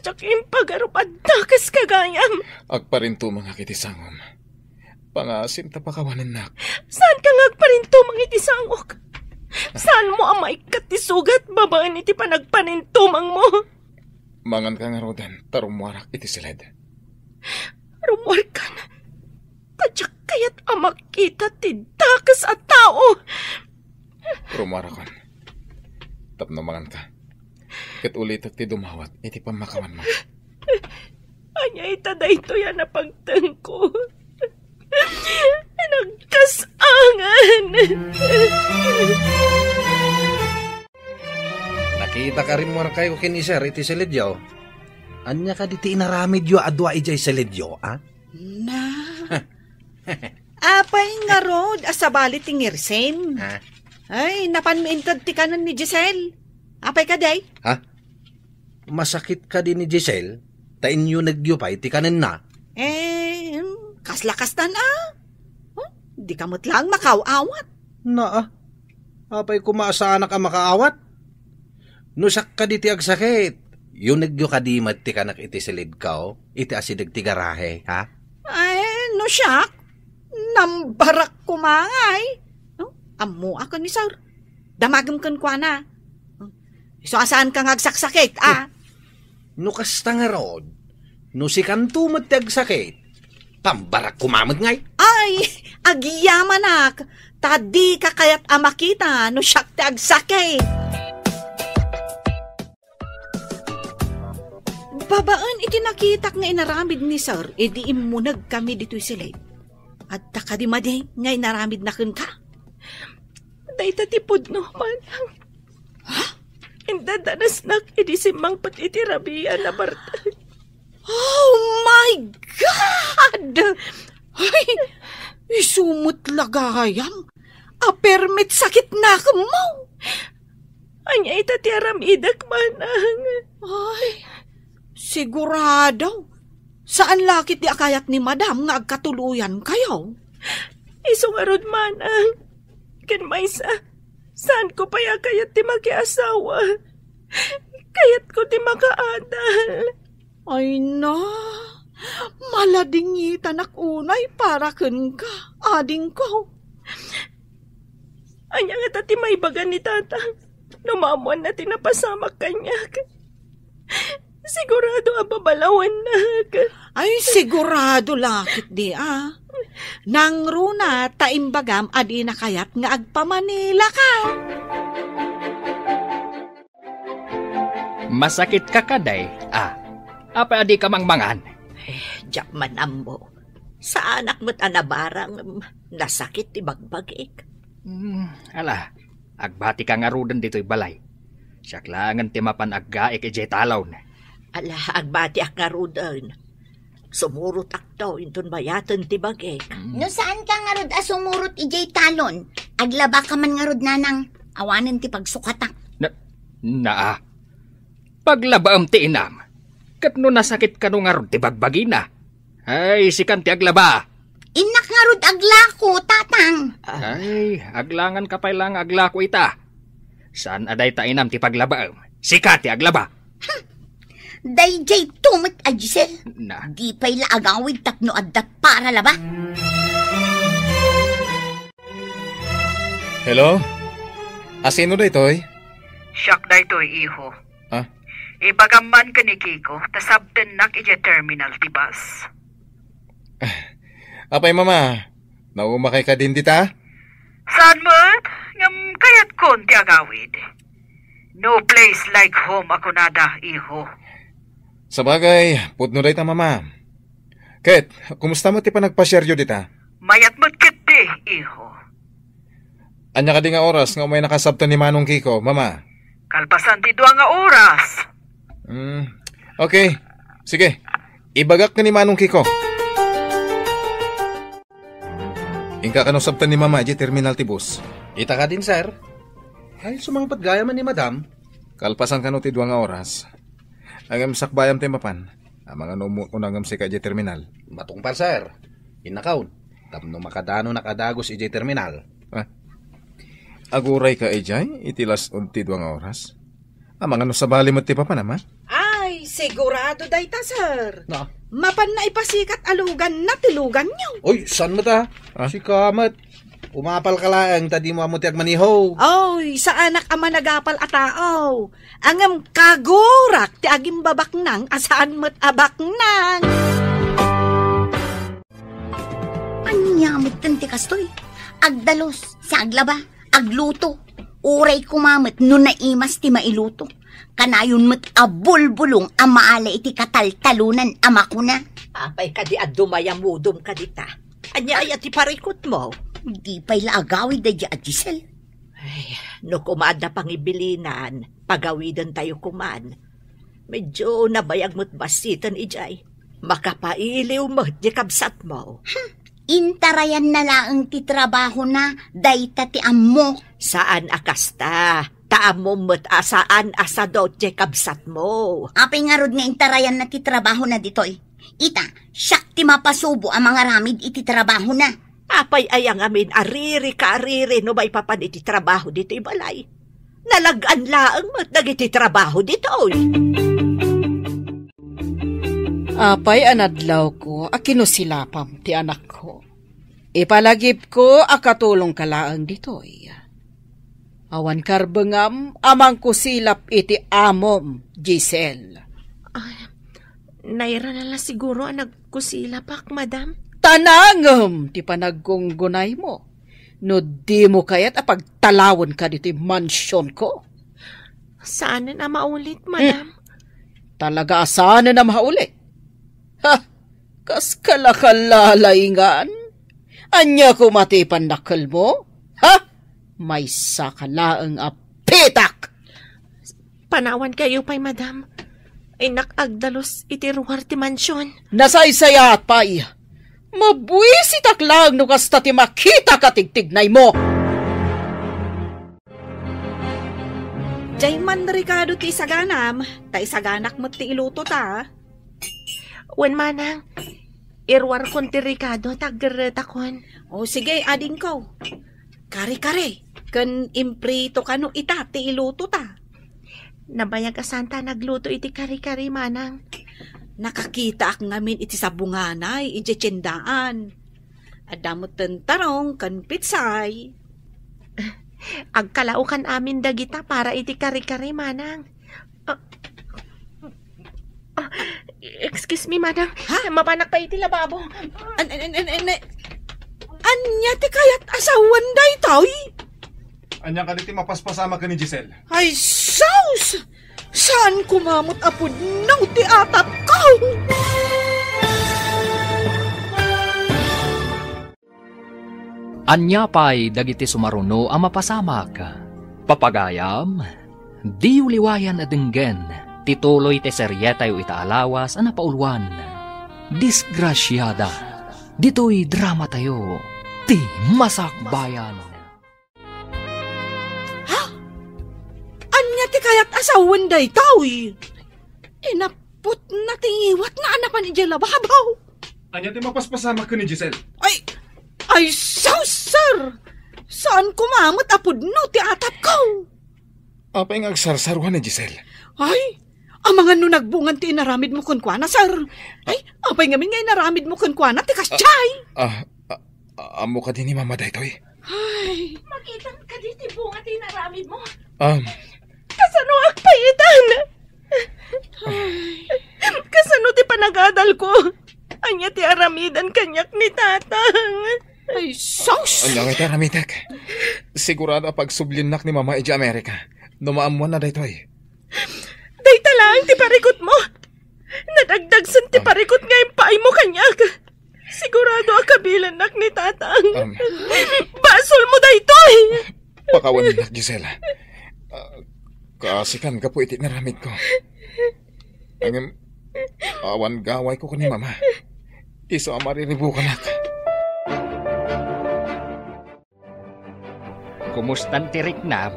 Diak impagarup a dakes ka gayam. Agparintumengak iti sangom. Pangasim ta pakawanennak. Saanka nga agparintumeng iti sangok? Saanmo a maikkat ti sugat babaen iti panagparintumengmo? Manganka ngaruden ta rummuarak iti siled. Rummuarkan? Ta diak kayat a makita ti dakes a tao. Rummuarakon. Tapno manganka. Ket ulitek ti dumawat iti pammakawanmo. Ania ita daytoy a napagtengko? Nagkas-angan! Nakitak a rimmuarkayo ken ni Sir iti siledyo. Ania kadi ti inaramidyo a dua idiay siledyo, a? Na. Apay ngarud a sabali ti ngirsim? Ha? Ay, napanmi inted ti kanen ni Giselle. Apay kadi? Ha? Masakit kadi ni Giselle? Ta inyunegyo pay ti kanenna? Eh, hmm, kasla kastan a? Huh? Di ka met laeng makaaw-awat. Naa. Apay koma a saanak a makaawat? No siak kadi ti agsakit, yunegyo kadi met ti kanak iti siledko, iti asideg ti garahe, ha? Ay, no siak, nambarak koma ngay. No? Ammoak ni Sir. Damagem kenkuana. Isu a saanka nga agsaksakit, a? Eh, no kasta ngarud, no sikanto met ti agsakit, Pambarak koma met ngay. Ay, agyamanak, ta dika kayat a makita no siak ti agsakit. Babaen iti nakitak nga inaramid ni Sir, idi immuneg kami ditoy silid. Adda kadi madi nga inaramidna kenka? Dayta ti pudno, manang. Ha? Indadanasnak idi simmangpet iti rabian a bartay. Oh my God! Ay, isu met la gayam. Apermet sakitnakemmo. Ania ita ti aramidek, manang? Ay, sigurado. Saan la ketdi a kayat ni Madam nga agkatuloyankayo? Isu ngarud, manang. Ken maysa, saanko pay a kayat ti makiasawa. Kayatko ti makaadal. Ay na, maladingitanak unay para kenka, adingko. Ania ngata ti maibaga ni Tata no maammoanna ti napasamak kaniak? Sigurado a babalawannak. Ay, sigurado la ketdi a. Nangruna ta imbagam a dina kayat nga agpamanilaka. Masakitka kadi, a? Apay a dika mangmangan? Eh, diak man ammo. Saanak met a nabarang, nasakit ti bagbagik. Hmm, ala, agbatika ngaruden ditoy balay. Siak laengen ti mapan aggaik idiay talon. Ala, agbatiak ngaruden. Sumurotakto inton bayaten ti bagik. Mm. No saanka ngarud a sumurot idiay talon, aglabaka man ngarud, nanang. Awanen ti pagsukatak. Na, naa. Paglabaem ti inam. Ket no nasakit kano ngarud ti bagbagina. Ay, sikan ti aglaba. Innak ngarud aglako, tatang. Ay, aglanganka pay la nga aglako ita. Saan a dayta inam ti paglabaem? Sika ti aglaba. Hmm. Daydiay to met a Giselle. Na. Di pay la agawid tapno adda para laba. Hello? Asino daytoy? Siak daytoy, iho. Ah? Ibagam man ken ni Kiko, ta sabtennak idiay terminal ti bus. Apay, mama, naumakay ka din dita? Saan met? Ngem kayatkon ti agawid. No place like home a kunada, iho. Sabagay, pudno dayta, mama. Ket, kumusta met ti panagpasiaryo dita? Mayat met ketdi, iho. Ania kadi nga oras nga umaynaka sabten ni Manong Kiko, mama? Kalpasan ti dua nga oras. Hmm, okay. Sige, ibagak ken ni Manong Kiko. Inka kano sabten ni mama idiay terminal ti bus? Ita kadin, sir. Ay, sumangpet gayam ni madam. Kalpasan kano ti dua nga oras. Ngem sakbayam ti mapan. Amangan no ummo-, unangem sika idiay terminal. Matungpal, sir. Innakaon. Tapno makadanonak a dagus idiay terminal. Ah. Aguray ka idiay iti las-od ti dua nga oras? Amangan no sabali met ti papanam, a? Ay, sigurado dayta, sir. Na? Mapanna ipasikat a luganna ti luganyo. Oy, saan met, a? Ah? Sika met. Umapal ka laeng ta dimo ammo ti agmaniho. Oy, saanak a managapal a tao. Ngem kagurak ti agimbabaknang a saan met a baknang. Ania metten ti kastoy? Agdalus, sa aglaba, agluto. Uray koma met no naimas ti mailuto. Kanayon met a bulbulong a maala iti kataltalonan a makuna. Apay kadi a dumayamudom kadita? Ania aya ti parikutmo? Di pay la agawid daydi a Giselle. Ay, no koma adda pangibilinan, pagawidentayo koman. Medyo nabayag met bassiten idiay. Makapailiw met di kabsatmo. Hmm, intarayanna laeng ti trabahona, dayta ti ammo. Saan a kasta, ta ammom met a saan a sadot ti kabsatmo. Apay ngarud nga intarayanna ti trabahona ditoy? Ita, siak ti mapasubo a mangaramid iti trabahona. Apay aya ngamin a riri ka a riri no maipapan iti trabaho ditoy balay? Nalag-an laeng met dagiti trabaho ditoy. Apay a nadlawko a kinusilapam ti anakko. Ipalagipko a katulongka laeng ditoy. Awan karbengam a mangkusilap iti amom, Giselle. Ah, nairana la siguro a nagkusilapak, madam. Tanangem ti panaggungunaymo no dimo kayat a pagtalawenka ditoy mansionko. Saanen a maulit, madam. Hmm. Talaga a saanen a maulit. Ha? Kas kalakalaingan? Ania koma ti pannakkelmo? Ha? Maysa ka laeng a pitak! Panawankayo pay, madam. Innak agdalus iti ruar ti mansion. Nasaysayaat pay. Mabuisitak laeng no kasta ti makita ka tigtignaymo. Diay man rikado ti isaganam, ta isaganak met ti iluto ta. Wen manang, iruarkon ti rikado ta aggerretakon. O sige, adingko. Kare-kare, ken imprito kano ita ti iluto ta. Nabayag a santa nagluto iti kare-kare, manang. Nakakitaak ngamin iti sabunganay, iti tiendaan. Adda met tarong ken pitsay. Agkalaokan amin dagita para iti kare-kare, manang. Ah, ah, excuse me, manang. Ha? Mapanak pa iti lababo. An-, an-, an-, an-, an-, ania ti kayat a sawen daytoy? Ania kadi ti mapaspasamak ken ni Giselle? Ay, sus! Saan koma met a pudno ti atapko? Ania pay dagiti sumaruno a mapasamak? Papagayam, diyo liwayan a denggen ti tuloy ti serietayo ita a lawas a napauluan, Disgrasiada. Ditoy dramatayo, ti Masakbayan. Ha? Ania ti kayat a sawen daytoy? Inapputna ti ngiwatna a napan idiay lababo. Ania ti mapaspasamak ken ni Giselle? Ay, ay, sus, sir! Saan koma met a pudno ti atapko? Apay nga agsarsaruan ni Giselle? Ay, amangan no nagbungan ti inaramidmo kenkuana, sir. Ay, apay ngamin nga inaramidmo kenkuana ti kasdiay? Ah, ah, ah, ammo kadi ni Mama daytoy? Ay. Makitam kadi ti bunga ti inaramidmo? Um. Kasano agpayitan? Ay. Kasano ti panagadalko? Ania ti aramidan kaniak ni Tatang? Ay, sus! Ania nga ti aramidek? Sigurado a pagsubliennak ni Mama idiay Amerika no maammuanna daytoy. Dayta laeng ti parikutmo. Nadagdagsen ti Ah. parikut nga impaaymo kaniak. Sigurado a kabilennak ni Tatang. Um. Basolmo daytoy! Pakawanennak, Gisela. Ah, kaasikan gapu iti inaramidko. Ngem, awan gawayko ken ni Mama. Isu a mariribukanak. Kumustan ti riknam?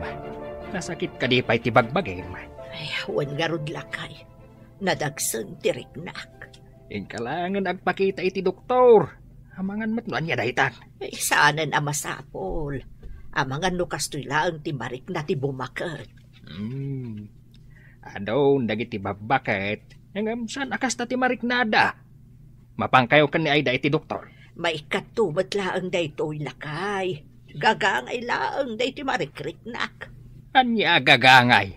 Nasakit kadi pay ti bagbagim? Ay, wen ngarud, lakay. Nadagsen ti riknak. Inka laengen agpakita iti doktor. Amangan met no ania daytan. Ay, saanen a masapul. Amangan no kastoy laeng ti marikna ti bumaket. Hmm. Adun dagiti babbaket, ngem saan a kasta ti mariknada. Mapankayo ken ni Aida iti doktor. Maikatto met laeng daytoy, lakay. Gagangay laeng daytoy marikriknak. Ania a gagangay?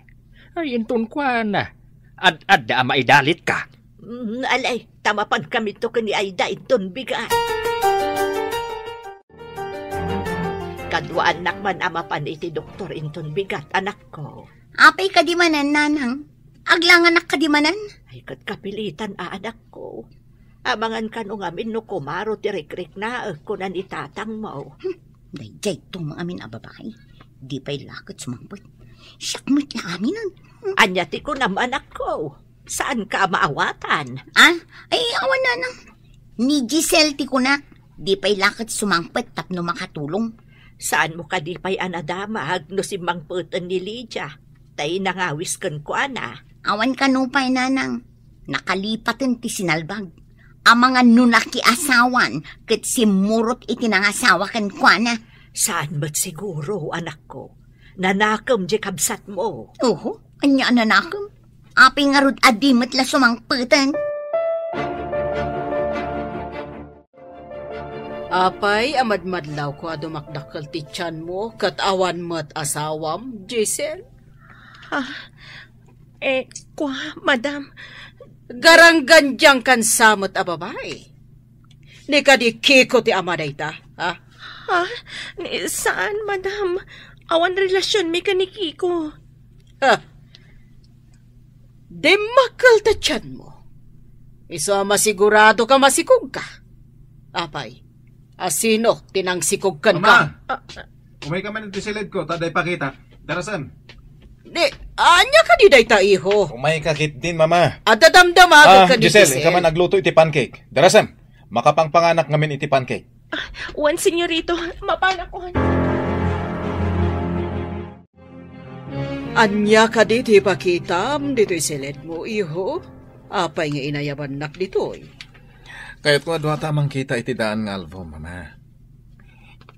Ay, inton kuana, ad-adda a maidalitka. Mm, alay, ta mapankaminto ken ni Aida inton bigat. Kaduaannak man a mapan iti doktor inton bigat, anakko. Apay kadi manen, nanang? Aglanganak kadi manen? Ay, ket kapilitan a, anakko. Amangan kano ngamin no kumaro ti rikriknaek, kuna ni tatangmo. Hmm, daydiay tumang amin a babai. Di pay la ket sumangpet. Siak met la aminen. Hmm. Ania ti kunam, anakko? Saanka a maawatan? Ah? Ay, awan, nanang. Ni Giselle ti kunak. Di pay la ket sumangpet tapno makatulong. Saanmo kadi pay a nadamag no simmangpeten ni Lydia, tay nangawis kenkuana? Awan kano pay, nanang. Nakalipaten ti sinalbag. Amangan no nakiasawan ket simmurot iti nangasawa kenkuana. Saan met siguro, anakko. Nanakem diay kabsatmo. Oho, ania a nanakem? Apay ngarud a di met la sumangpeten? Apay a madmadlawko a dumakdakkel ti tianmo ket awan met asawam, Giselle? Ah, eh, kua, madam. Garanggandiangkan sa met a babai. Ni kadi Kiko ti ama dayta, ha? Ha? Ni, saan, madam. Awan relasionmi ken ni Kiko. Ha? Dimmakkel ta tianmo. Isu a masigurado ka masikog ka. Apay, asino ti nangsikog kenka? Mama! Ah, Umay ka man iti siled ko, ta adda ipakita. Darasem. Ni, ania kadi dayta, iho? Umay ka ketdin, mama. Adda damdama Ah, ken ni Giselle, Giselle. Inka man agluto iti pancake. Darasem, makapangpanganak ngamin iti pancake. Ah, wen, senyorito, mapanakon. Ania kadi ti ipakitam ditoy siledmo, iho? Apay nga inayabannak ditoy? Kayatko a duata a mangkita iti daan nga album, mama.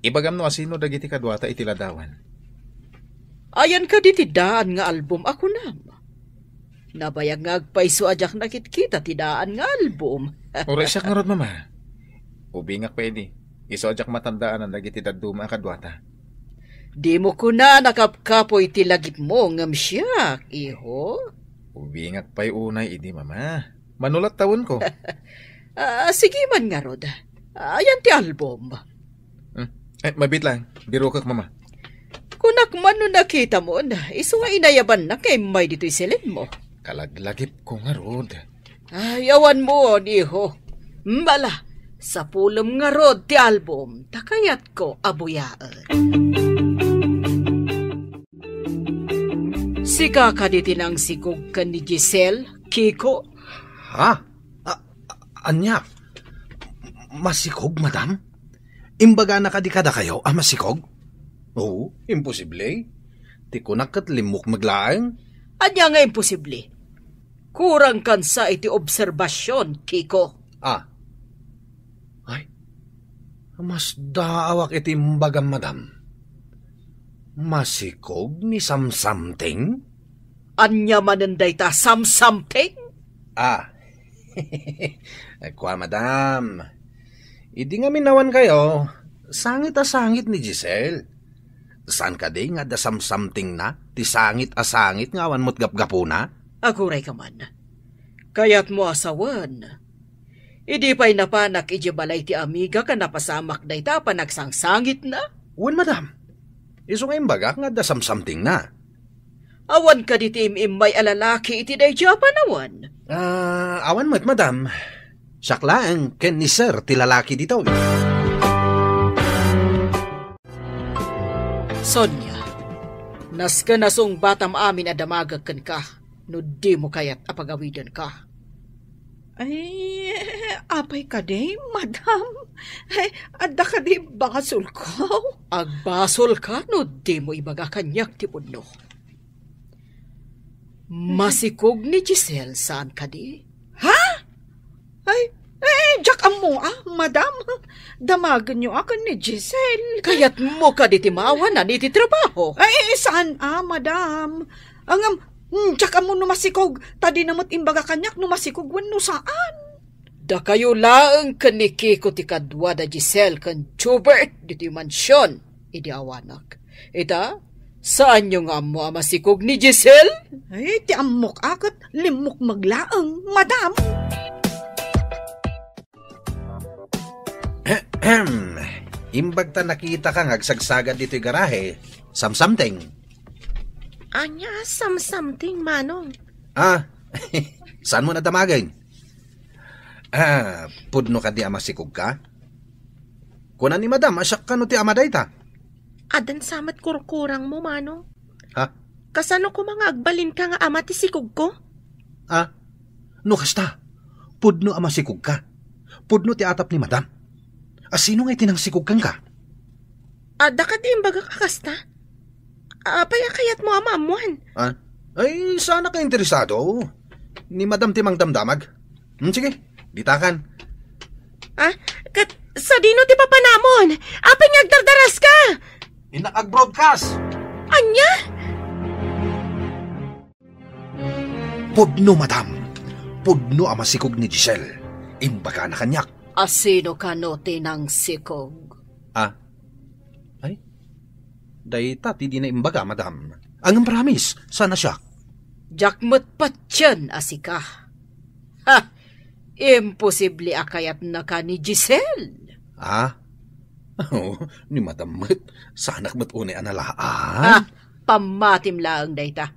Ibagam no asino dagiti kaduata iti ladawan. Ayan kadi ti daan nga album a kunam? Nabayag nga agpayso a diak nakitkita ti daan nga album. Uray siak ngarud, mama. Ubingak pay idi. Isu a diak matandaanan dagiti dadduma a kaduata. Dimo kuna a nakapkapoy ti lagipmo ngem siak, iho? Ubingak pay unay idi, mama. Manulat tawenko. Ah, sige man ngarud. Ayan ti album. Hmm. Eh, mabiit lang. Birokek, mama. Kunak man no nakitamon, isu nga inayabannak nga immay ditoy siledmo. Kalaglagipko ngarud. Ay, awanmon, iho. Mala, sapulem ngarud ti album, ta kayatko a buyaen. Sika kadi ti nangsikog ken ni Giselle, Kiko? Ha? A-, a-, ania? Masikog, madam? Imbagana kadi kadakayo a masikog? Oo, imposible. Ti kunak ket limmukmeg laeng. Ania nga imposible? Kurang kan sa iti obserbasion, Kiko. Ah. Ay, masdaawak iti imbagam, madam. Masikog ni Samsamting? Ania manen dayta Samsamting? Ah. Kua, madam. Idi ngamin awan kayo, sangit a sangit ni Giselle. Saan kadi nga adda Samsamtingna, ti sangit a sangit nga awan met gapgapuna? Aguray ka man. Kayatmo a sawen, idi pay napanak idiay balay ti amigak a napasamak dayta a panagsangsangitna? Wen, madam. Isu nga imbagak nga adda Samsamtingna. Awan kadi ti im-immay a lalaki iti daydiay a panawen? Ah, awan met, madam. Siak laeng ken ni Sir ti lalaki ditoy. Sonia, nasken a sungbatam amin a damagek kenka no dimo kayat a pagawidenka. Ay, apay kadi, madam? Ay, adda kadi basolko? Agbasolka no dimo ibaga kaniak ti pudno. Masikog ni Giselle, saan kadi? Ha? Ay, eh, diak ammo, ah, madam. Damagenyo a ken ni Giselle. Kayatmo kadi ti maawanan iti trabaho? Ay, saan, ah, madam. Ngem, mm, diak ammo no masikog, ta dina met imbaga kaniak no masikog wenno saan. Dakayo laeng ken ni Kiko ti kadua da Giselle ken Jubert ditoy mansion idi awanak. Ita, saanyo nga ammo a masikog ni Giselle? Ay, ti ammok a ket limmukmeg laeng, madam. Ahem. Imbag ta nakitaka nga agsagsagad ditoy garahe, Samsamting. Ania, Samsamting, Manong? Ah, saanmo a damagen? Ah, pudno kadi a masikogka? Kuna ni Madam a siak kano ti ama dayta. Addan sa met kurkurangmo, Manong. Ha? Kasano koma nga agbalinka nga ama ti sikogko? Ah, no kasta, pudno a masikogka. Pudno ti atap ni Madam. A sino nga iti nangsikog kenka? Adda kadi imbagak a kasta? Apay a kayatmo a maammuan? Ah? Ay, saanak a interesado. Ni Madam ti mangdamdamag. Hmm, sige, ditakan. Ah, ket sadino ti papanamon? Apay nga agdardaraska? Innak ag-broadcast. Ania? Pudno, Madam. Pudno a masikog ni Giselle. Imbagana kaniak. A sino kano ti nangsikog? Ah? Ay? Dayta ti dina imbaga, Madam. Ngem promise, saan a siak. Diak met patien a sika. Ha! Imposible a kayatnaka ni Giselle. Ah? Oh, ni Madam met, saanak met unay a nalaan. Ah, pammatim laeng dayta.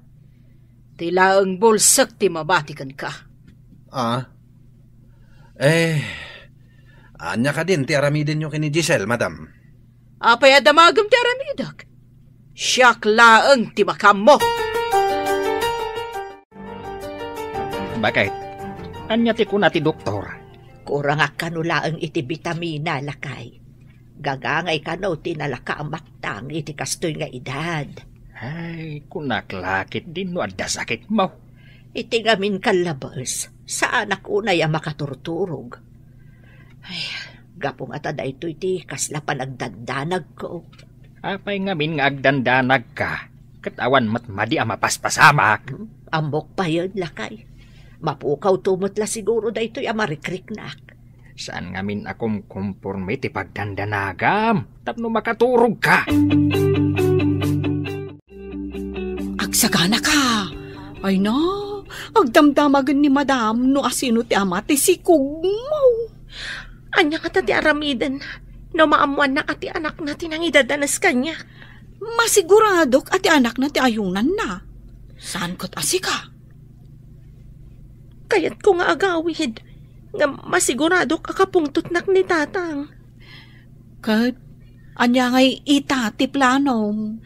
Ti laeng bulsek ti mabati kenka. Ah? Eh, ania kadin ti aramidenyo ken ni Giselle, Madam? Apay a damagem ti aramidek? Siak laeng ti makaammo. Bakit? Ania ti kuna ti doktor? Kurangak kano laeng iti bitamina, lakay. Gagangay kano ti nalaka a maktang iti kastoy nga edad. Ay, kunak la ketdin no adda sakitmo. Iti ngamin kallabes, saanak unay a makaturturog. Ay, gapu ngata daytoy ti kasla panagdandanagko. Apay ngamin nga agdandanagka, ket awan met madi a mapaspasamak? Hmm, ammok payen, lakay. Mapukawto met la siguro daytoy a marikriknak. Saan ngamin a kumkumporme ti pagdandanagam tapno makaturogka? Agsaganaka! Ay na, agdamdamagen ni Madam no asino ti ama ti sikogmo. Ania ngata ti aramiden no maammoanna a ti anakna ti nangidadanes kaniak? Masiguradok a ti anakna ti ayunanna. Saan ket a sika? Kayatko nga agawid nga masiguradok a kapungtotnak ni Tatang. Ket ania ngay ita ti planom?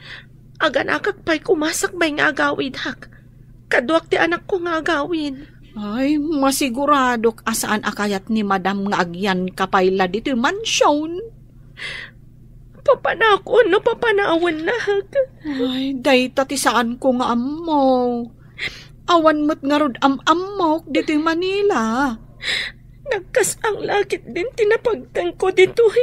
Aganakak pay koma sakbay nga agawidak. Kaduak ti anakko nga agawid. Ay, masiguradok a saan a kayat ni Madam nga agyanka pay la ditoy mansion. Papanakon no papanawennak. Ay, dayta ti saanko nga ammo. Awan met ngarud am-ammok ditoy Manila. Nagkas-ang la ketdin ti napagtengko ditoy.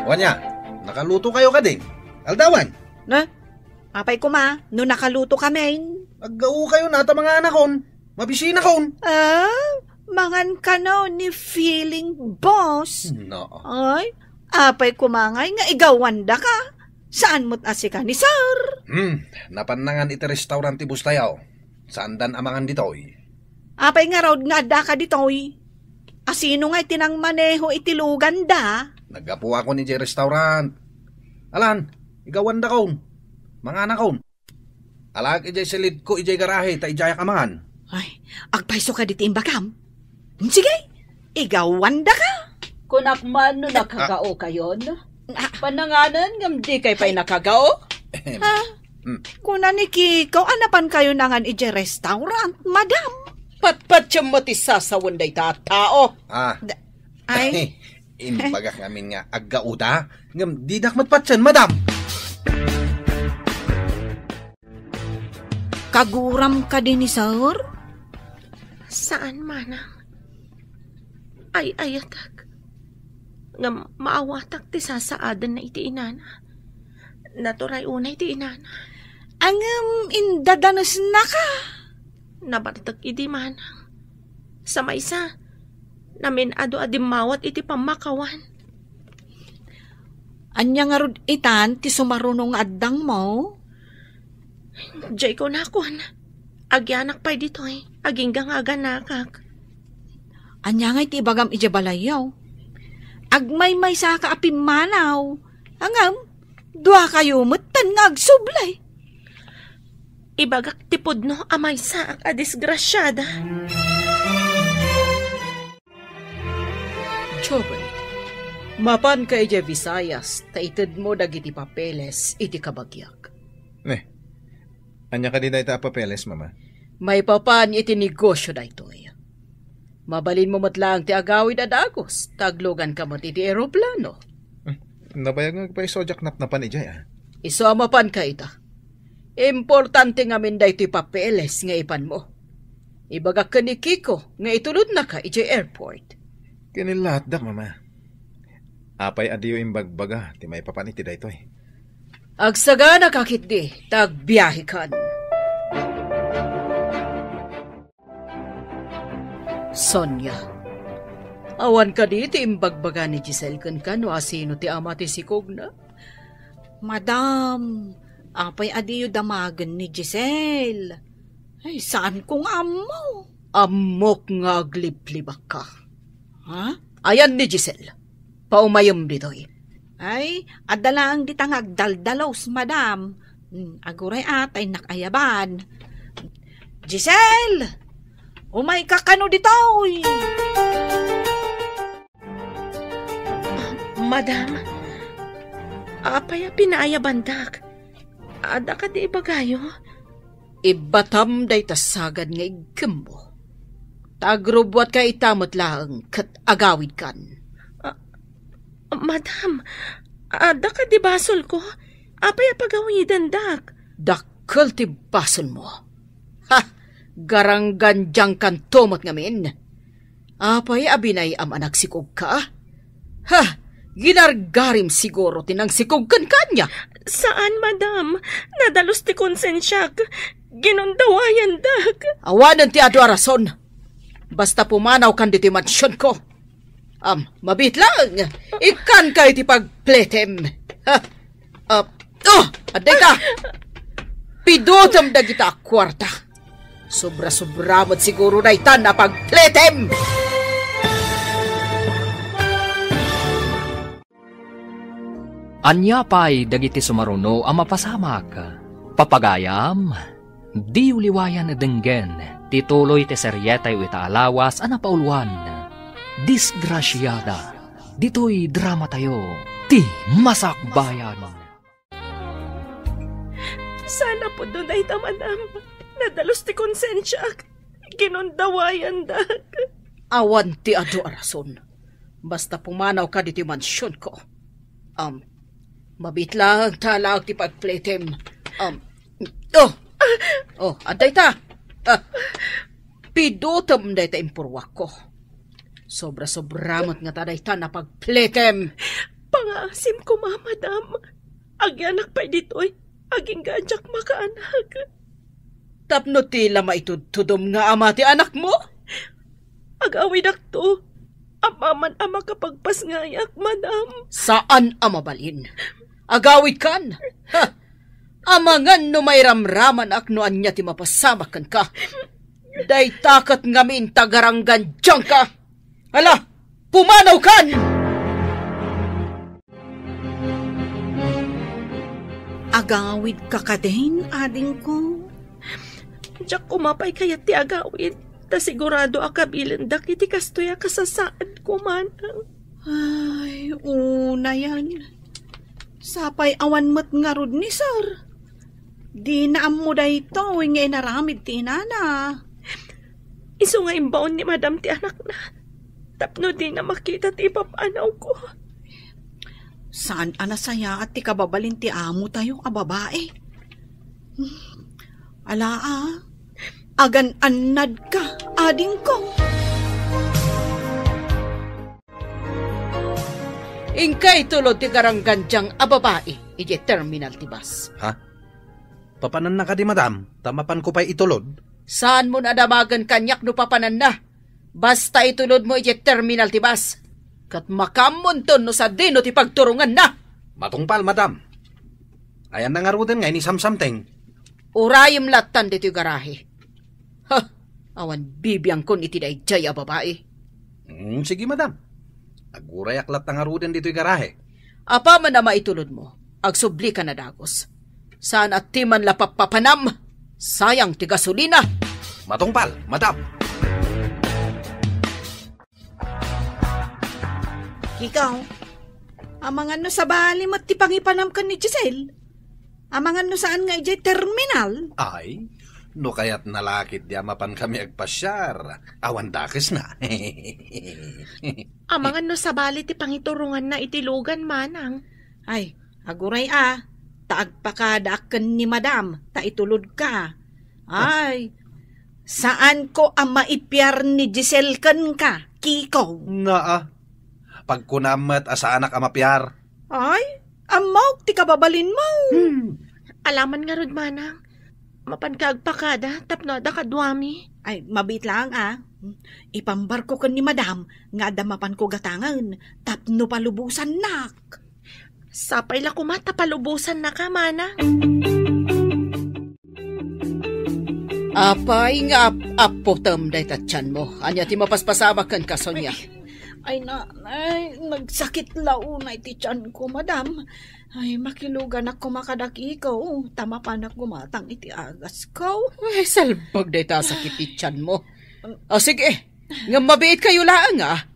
Wania, nakaluto kayo kadi? Aldawan? Na? Apay koma, no nakaluto kamin? Aggao kayo na ta manganakon. Mabisinakon. Ah, mangan kano ni feeling boss. No. Ay, apay koma ngay nga igawandaka? Saan met a sika ni sir? Hmm, napan nangan iti restaurant ti boss tayo. Saandan a mangan ditoy. Apay ngarud nga addaka ditoy? Asino ngay ti nangmaneho iti luganda? Naggapuakon idiay restaurant. Alan, igawandakon. Manganakon. Alaek idiay silidko idiay garahe ta idiayak a mangan. Ay, agpayso kadi ti imbagam? Sige, igawandaka. Kunak man no nakagao kayon. Ah. Pananganan ngem di kay pay nakagao? Ahem. Ah, Mm. Kuna ni Kiko a napan kayo nangan idiay restaurant, madam. Patpatiem met ti sasawen dayta a tao. Ah. Da-, ay. Imbagak ngamin nga aggauda, ngem didak met patien, madam. Kaguram kadi ni sir? Saan, manang. Ay-ayatek. Ngem maawatak ti sasaadenna iti inana. Naturay unay ti inana. Ngem indadanesnaka. Nabartek idi, manang. Sa maysa, namin-adu a dimmawat iti pammakawan. Ania ngarud itan ti sumaruno nga addangmo? Diay kunakon, agyanak pay ditoy, agingga nga aganakak. Ania ngay ti ibagam idiay balayyo? Agmaymaysaka a pimmanaw. Ngem, duakayo metten nga agsubli. Ibagak ti pudno a maysaak a disgrasiada. Jobert, mapanka idiay Visayas ta itedmo dagiti papeles iti kabagiak. Ne, ania kadi dayta a papeles, Mama? Maipapan iti negosio daytoy. Mabalinmo met laeng ti agawid a dagus, ta agluganka met iti eroplano. Hmm, nabayag nga agpayso a diak napnapan idiay, a. Isu a mapanka ita. Importante ngamin daytoy papeles nga ipanmo. Ibagak ken ni Kiko nga itulodnaka idiay airport. Kinilatdak, Mama. Apay a diyo imbagbaga ti maipapan iti daytoy? Agsaganaka ketdi, ta agbiahekan. Sonia, awan kadi ti imbagbaga ni Giselle kenka no asino ti ama ti sikogna? Madam, apay a diyo damagen ni Giselle? Ay, saan ko nga ammo? Ammok nga agliblibakka. Ha? Ayan ni Giselle. Paumayem ditoy. Ay, adda laeng dita nga agdaldalos, madam. Hmm, aguray a, ta innak ayaban. Giselle! Umayka kano ditoy! Madam, apay a pinaayabandak? Adda kadi ibagayo? Ibbatam dayta sagad nga iggimmo. Ta agrubbuatka ita met laeng ket agawidkan. Ah, madam, adda kadi basolko? Apay a pagawidendak? Dakkel ti basolmo. Ha! Garanggandiangkanto met ngamin. Apay a binay-am a nagsikogka? Ha! Ginargarim siguro ti nangsikog kenka ania? Saan, madam. Nadalus ti konsensiak. Ginundawayandak. Awanen ti adu a rason. Basta pumanawkan ditoy mansionko. Am, mabiit laeng. Ikkanka iti pagpletem. Ha? Ah, oh, adda ka. Pidutem dagita a kuarta. Sobra-sobra met siguro daytan a pagpletem. Ania pay dagiti sumaruno a mapasamak? Papagayam, diyo liwayan a denggen ti tuloy ti serietayo ita a lawas a napauluan, Disgrasiada, ditoy dramatayo, Ti Masakbayan. Saan a pudno dayta, madam. Nadalus ti konsensiak. Ginundawayandak. Awan ti adu a rason. Basta pumanawka ditoy mansionko. Um, mabiit laeng ta alaek ti pagpletem. Um, oh! Oh, adda ita. Ah, pidutem dayta impurruakko. Sobra-sobra met ngata dayta a pagpletem. Pangaasim koma, madam. Agyanak pay ditoy, agingga a diak makaanak. Tapno ti la maitudtudom nga ama ti anakmo? Agawidakto. Apaman a makapagpasngayak, madam. Saan a mabalin. Agawidkan. Ha! Amangan no mairamramanak no ania ti mapasamak kenka. Dayta ket ngamin ta garanggandiangka. Ala, pumanawkan! Agawidka kadin, adingko? Diak koma pay kayat ti agawid, ta sigurado a kabilendak iti kastoy a kasasaadko, manang. Ay, unayan. Sapay awan met ngarud ni Sir. Dina ammo daytoy nga inaramid ti inana. Isu nga imbaon ni Madam ti anakna tapno dina makita ti ipapanawko. Saan a nasayaat ti kababalin ti amotayo a babai. Ala a, agan-annadka, adingko. Inka itulod ti garanggandiang a babai idiay terminal ti bus. Ha? Papananna kadi, madam, ta mapanko pay itulod? Saanmon a damagen kaniak no papananna. Basta itulodmo idiay terminal ti bus. Ket makaammonton no sadino ti pagturonganna. Matungpal, madam. Ayanna ngaruden nga inisamsamteng. Urayem lattan ditoy garahe. Ha! Awan bibiangkon iti daydiay a babai. Mm, sige, madam. Agurayak latta ngaruden ditoy garahe. Apaman a maitulodmo, agsublika na dagus. Saan a ti man la pappapanam, sayang ti gasolina. Matungpal, madam. Kikaw, amangan no sabali met ti pangipanam ken ni Giselle? Amangan no saan nga idiay terminal? Ay, no kayatna la ketdi a mapankami agpasiar, awan dakesna. Amangan no sabali ti pangituronganna iti lugan, manang. Ay, aguray a, ta agpakadaak ken ni Madam, ta itulodka. Ay, saanko a maipiar ni Giselle kenka, Kiko. Naa, pagkunam met a saanak a mapiar. Ay, ammok ti kababalinmo. Hmm. Alaman ngarud, manang. Mapanka agpakada tapno adda kaduami. Ay, mabiit laeng a. Ipambarko ken ni Madam nga adda mapanko gatangen tapno palubosannak. Sapay la koma ta palubosannaka, manang. Apay nga ap-, apputem dayta tianmo? Ania ti mapaspasamak kenka, Sonia? Ay, ay, nanay, nagsakit la unay ti tianko, madam. Ay, makiluganak koma kadakiko, ta mapanak gumatang iti agasko. Ay, salbag dayta sakit ti tianmo. O, sige, ngem mabiitkayo laeng, a.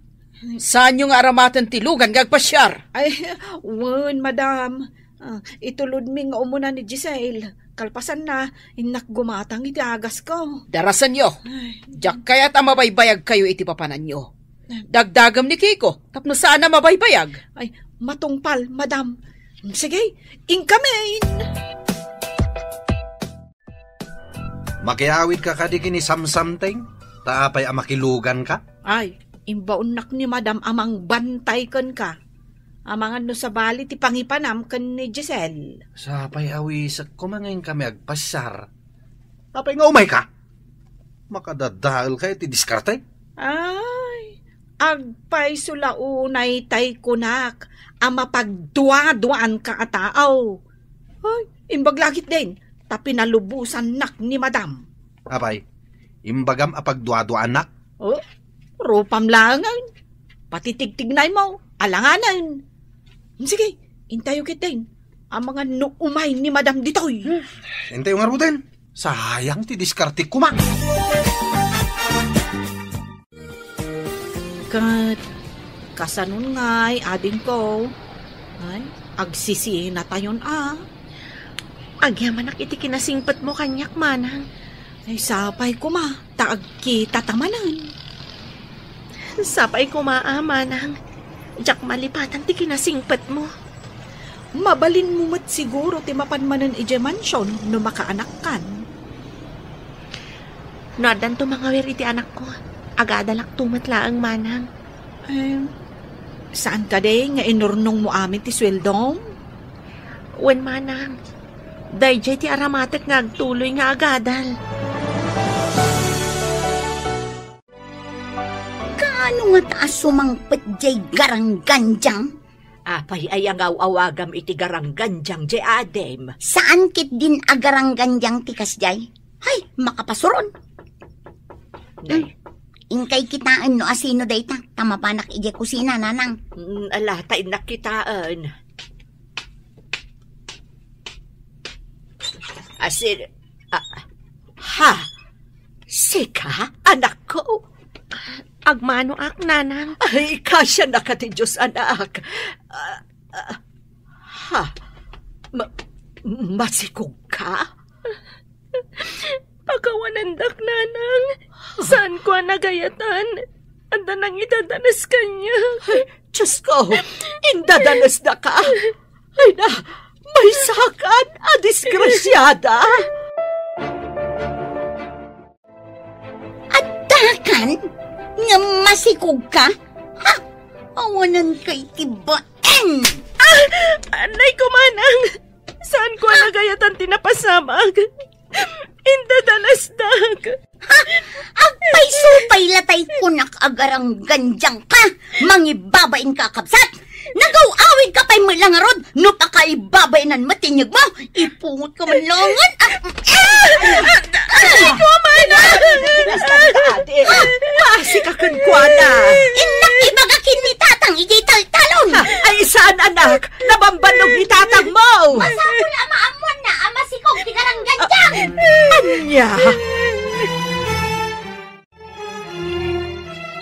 Saanyo nga aramaten ti lugan nga agpasiar? Ay, wen, madam. Ah, itulodmi nga umuna ni Giselle. Kalpasanna, innak gumatang iti agasko. Darasenyo. Ay. Diak kayat a mabaybayagkayo iti papananyo. Dagdagem ni Kiko, tapno saan a mabaybayag. Ay, matungpal, madam. Sige, inkamin! Makiawidka kadi ken ni Samsam, Teng? Ta apay a makiluganka? Ay, imbaonnak ni madam a mangbantay kenka. Amangan no sabali ti pangipanam ken ni Giselle. Sapay a wisek koma nga inkami agpasiar. Apay nga umayka? Makadadaelka iti diskarte? Ay, agpayso la unay tay kunak a mapagduaduaanka a tao. Ay, imbag la ketdin, ta pinalubosannak ni madam. Apay, imbagam a pagduaduaannak? Oh, rupam laengen. Pati tigtignaymo, alanganen. Sige, intayo ketdin. Amangan no umay ni madam ditoy. Intayo ngaruden. Sayang ti diskarte koma. Ket kasanon ngay, adingko? Ay, agsisinatayon a. Agyamanak iti kinasingpetmo kaniak, manang. Ay, sapay koma, ta agkitata manen. Sapay koma a, manang. Diak malipatan ti kinasingpetmo. Mabalinmo met siguro ti mapan manen idiay mansion no makaanakkan. No addanto mangawir iti anakko, agadalakto met laeng, manang. Eh, saan kadi nga inurnongmo amin ti sueldom? Wen, manang. Daydiay ti aramatek nga agtuloy nga agadal. Kaano ngata a sumangpet diay garanggandiang? Apay aya nga aw-awagam iti garanggandiang diay adim? Saan ketdin a garanggandiang ti kasdiay? Hay, makapasuron. Nay. Hmm. Inkay kitaen no asino dayta, ta mapanak idiay kusina, nanang. Mm, ala, ta innak kitaen. Asin, ah, ha? Sika, anakko? Agmanoak, nanang. Ay, kasianaka ti Dios, anak. Ah, ah, ha? Ma-, masikogka? Pakawanendak, nanang. Saanko a nagayatan. Adda nangidadanes kaniak. Ay, Diosko, indadanesdaka. Ay na, maysakan a disgrasiada. Addakan nga masikogka? Ha? Awanenka iti bain! Ah! Anay ko, manang! Saanko a nagayatan ti napasamak. Indadanesdak. Ha? Agpayso pay la tay kunak a garanggandiangka. Mangibabainka a kabsat. Nagaw-awidka pay met la ngarud no pakaibabainan met ti inyegmo. Ipungotka man laengen. Ah, eh! Ay, kumana! Basta, ate. Basika kenkuana. Innak ibaga ken ni tatang idiay taltalon. Ah, ay, saan, anak? Nabambannog ni tatangmo. Masapul a maammoanna a masikog ti garanggandiang. Ania?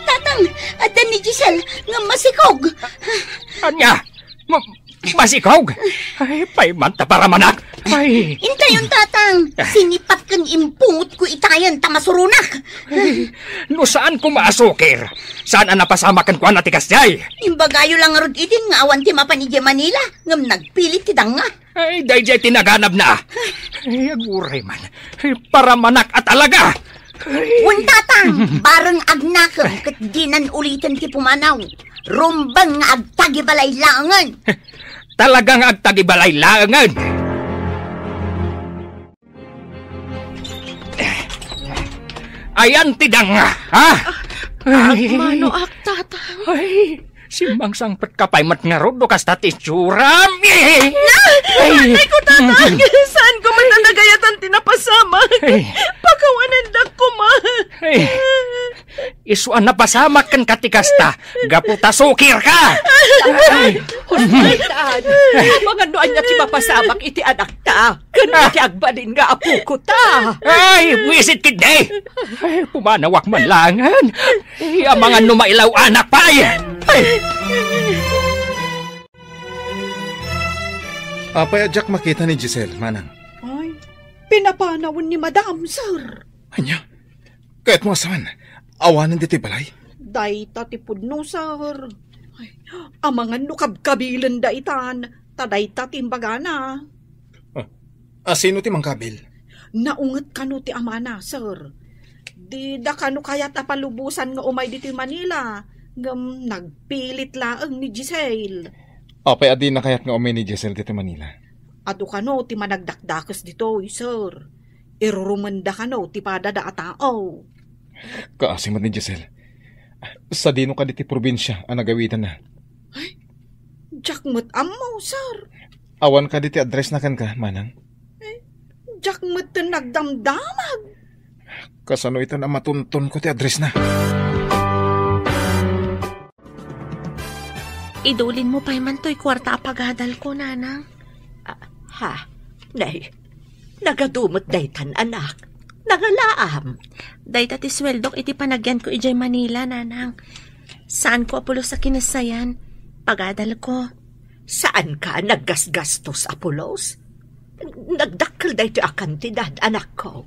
Tatang, adda ni Giselle nga masikog. Ania? Ma-, masikog? Ay, pay man ta paramanak. Ay. Intayon, tatang. Ah. Sinipat ken impungot ko itayan ta masuronak. Ay, no saan ko maasukir, saan a napasamak kenkuana ti kasdiay? Imbagayo la ngarud idin nga awan ti mapan idiay Manila, ngem nagpilit ti danga. Ay, daydiay ti naganabna. Ay, aguray man. Ay, paramanak a talaga. Ay. Wen, tatang, bareng agnakem ket dinan uliten ti pumanaw. Rumbeng nga agtagibalay laengen. Talaga nga agtagibalay laengen. Ayan ti danga, ha? Ay. Agmanoak, tatang. Ay, simmangsangpetka pay met ngarud no kasta ti itsuram. Ay! Ay! Ay ko, tatang! Saanko met a nagayatan ti napasamak? Ay! Pakawanan Isu a napasamak kenka ti kasta, gapu ta sukirka. Ay, Jose, amangan no ania ti mapasamak iti anakta ken iti agbalin nga apokota. Ay, buisit ketdi. Ay, pumanawak man laengen. Ay, amangan no mailaw-anak pay. Ay. Apay a diak makita ni Giselle, manang? Ay, pinapanawen ni Madam, sir. Ania? Kayatmo a saan? Awanen ditoy balay? Dayta ti pudno, sir. Ay, amangan no kabkabilenda itan, ta dayta ti imbagana. Ah, a sino ti mangkabil? Naunget kano ti amana, sir. Dida kano kayat a palubosan nga umay ditoy Manila, ngem nagpilit laeng ni Giselle. Apay a dina kayat nga umay ni Giselle ditoy Manila? Adu kano ti managdakdakes ditoy, sir. Irurumenda kano ti padada a tao. Kaasi met ni Giselle. Sadino kadi ti probinsia a nagawidanna? Ay, diak met ammo, sir. Awan kadi ti address na kenka, manang? Eh, diak met nagdamdamag. Kasano ita a matunton ko ti address na? Idulin mo pay man toy kuarta a pagadal ko, nanang. Ah, ha? Nay, nagadu met daytan, anak. Nangalaam. Dayta ti sueldok iti panagyanko idiay Manila, nanang. Saanko a pulos a kinassayan. Pagadal ko. Saanka a naggasgastos a pulos? Nagdakkel daytoy a kantidad, anakko.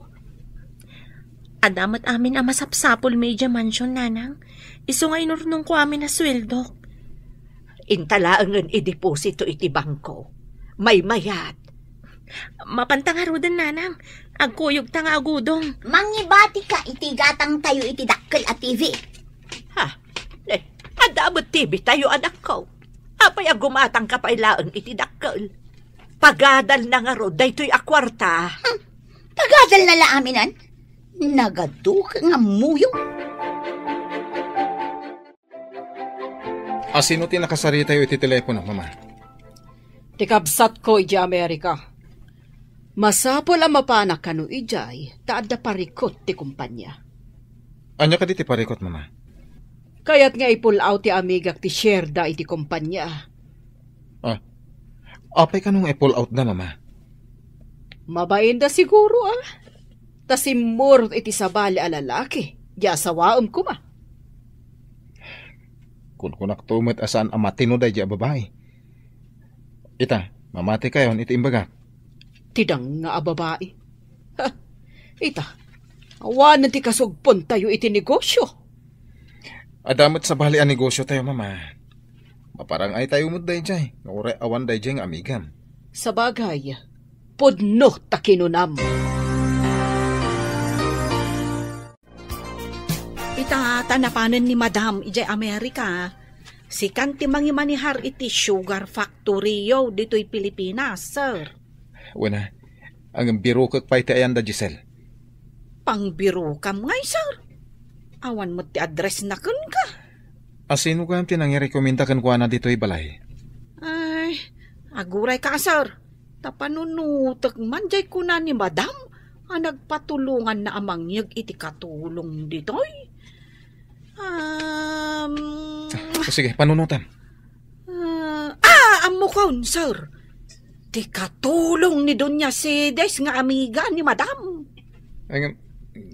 Adda met amin a masapsapulmi idiay mansion, nanang. Isu nga inurnongko amin a sueldok. Inta laengen ideposito iti bangko. Maymayat. Mapanta ngaruden, nanang. Agkuyogta nga agudong. Mangibatika iti gatangtayo iti dakkel a T V. Ha? Eh, adda met T V tayo, anakko. Apay a gumatangka pay laeng iti dakkel? Pagadalna ngarud daytoy a kuarta. Hmm. Pagadalna la aminen? Nagadu ket nga ammoyo. A sino ti nakasaritayo iti telepono, Mama? Ti kabsatko idiay Amerika. Masapul a mapanak kano idiay ta adda parikut ti kompania. Ania kadi ti parikut, Mama? Kayat nga i-pull out ti amigak ti share da iti kompania. Ah, apay kano nga i-pull out da, Mama? Mabain da siguro, ah. Ta simmurot iti sabali a lalaki, di asawaem koma. Kunkunakto met a saan a matino daydi a babai. Ita, mamati kayon iti imbagak. Ti danga a babai. Ha, ita, awanen ti kasugpontayo iti negosyo. Adda met sabali a negosyo tayo, Mama. Maparang-ay tayo met daydiay, nga uray awan daydiay nga amigam. Sabagay, pudno ta kinunam. Ita, ta napanen ni Madam idiay Amerika, sikan ti mangimanihar iti sugar factory-yo ditoy Pilipinas, sir. Wen a, ngem birokek pay ti ayan da Giselle. Pangbirokam ngay, sir? Awan met ti address na kenka. A sino gayam ti nangirekomenda kenkuana ditoy balay? Ay, agurayka, sir. Ta panunotek man diay kuna ni Madam a nagpatulonganna a mangyeg iti katulong ditoy. Um, Ah, sige, panunotam. Ah, ah, ammokon, sir. Ti katulong ni Doña Cedes nga amiga ni Madam. Ay, ngem,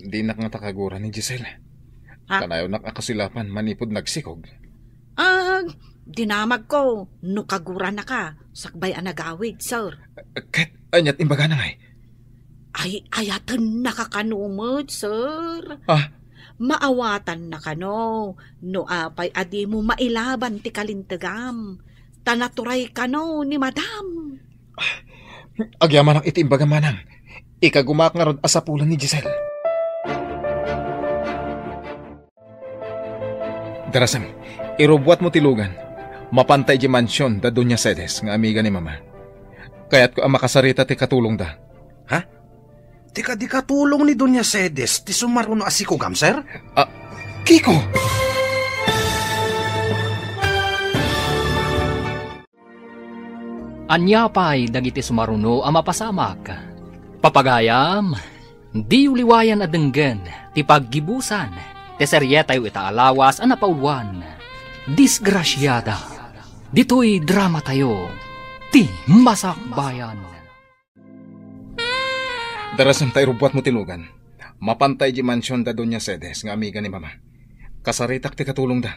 dinak ngata kagura ni Giselle. Ha? Kanayonnak a kasilapan manipud nagsikog. Ah, dinamagko no kaguranaka sakbay a nagawid, sir. Ket aniat imbagana ngay? Ay, ayatennaka kano met, sir. Ah? Maawatannaka kano, no apay a dimo mailaban ti kalintegam. Ta naturay kano ni Madam. Agyamanak iti imbagam, manang. Ikagumaak ngarud a sapulan ni Giselle. Darasem, irubuatmo ti lugan. Mapanta idiay mansion da Doña Cedes nga amiga ni Mama. Kayatko a makasarita ti katulongda. Ha? Ti kadi katulong ni Doña Cedes ti sumaruno a sikogam, sir? Ah, Kiko! Ania pay dagiti sumaruno a mapasamak? Papagayam, diyo liwayan a denggen ti paggibusan ti serietayo ita a lawas a napauluan, Disgrasiada. Ditoy dramatayo, ti Masakbayan. Darasan ta irubbuatmo ti lugan. Mapanta idiay mansion da Doña Cedes nga amiga ni Mama. Kasaritak ti katulongda.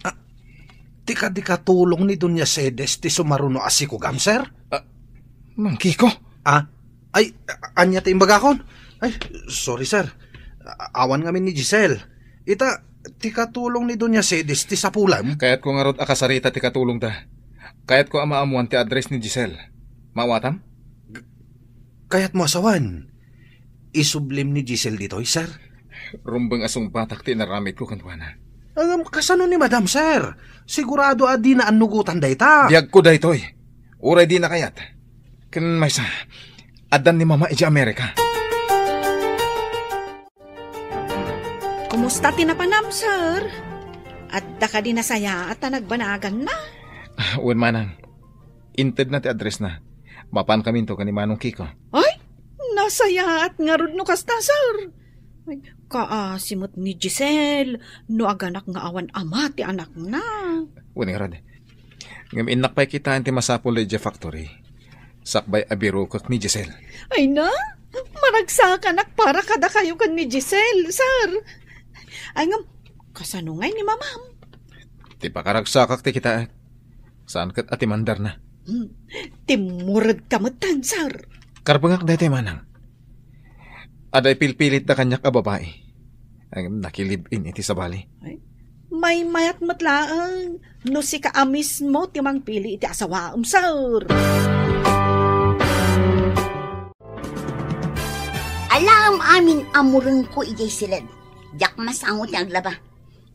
Ah, ti kadi katulong ni Doña Cedes ti sumaruno a sikugam, sir? Ah, Mang Kiko? Ah, ay, a-, ania ti imbagakon? Ay, sorry, sir. A-, awan ngamin ni Giselle. Ita, ti katulong ni Doña Cedes ti sapulam? Kayatko ngarud a kasarita ti katulongda. Kayatko a maammuan ti address ni Giselle. Maawatam? Kayatmo a sawen, isublim ni Giselle ditoy, sir? Rumbeng a sungbatak ti inaramidko kenkuana. Ngem kasano ni Madam, sir? Sigurado a dina annugotan dayta. Biagko daytoy. Uray dina kayat. Ken maysa, addan ni Mama idiay Amerika. Kumusta ti napanam, sir? Adda kadi nasayaat a nagbanaganna? Ah, wen, manang. Intedna ti addressna. Mapankaminto ken ni Manong Kiko. Ay, nasayaat ngarud no kasta, sir. Ay, kaasi met ni Giselle no aganak nga awan ama ti anakna. Wen ngarud. Ngem innak pay kitaen ti masapul idiay factory. Sakbay a birukek ni Giselle. Ay na, maragsakanak para kadakayo ken ni Giselle, sir. Ay ngem, kasano ngay ni Mamam? Ti pakaragsakak ti kitaek. Saan ket a ti mandarna? Hmm, timmuredka metten, sir. Karbengak daytoy, manang. Adda ipilpilitda kaniak a babai. Ngem nakilive-in iti sabali. Ay, maymayat met laeng no sika a mismo ti mangpili iti asawaem, sir. Alaem amin a murengko idiay siled. Diak masango ti aglaba.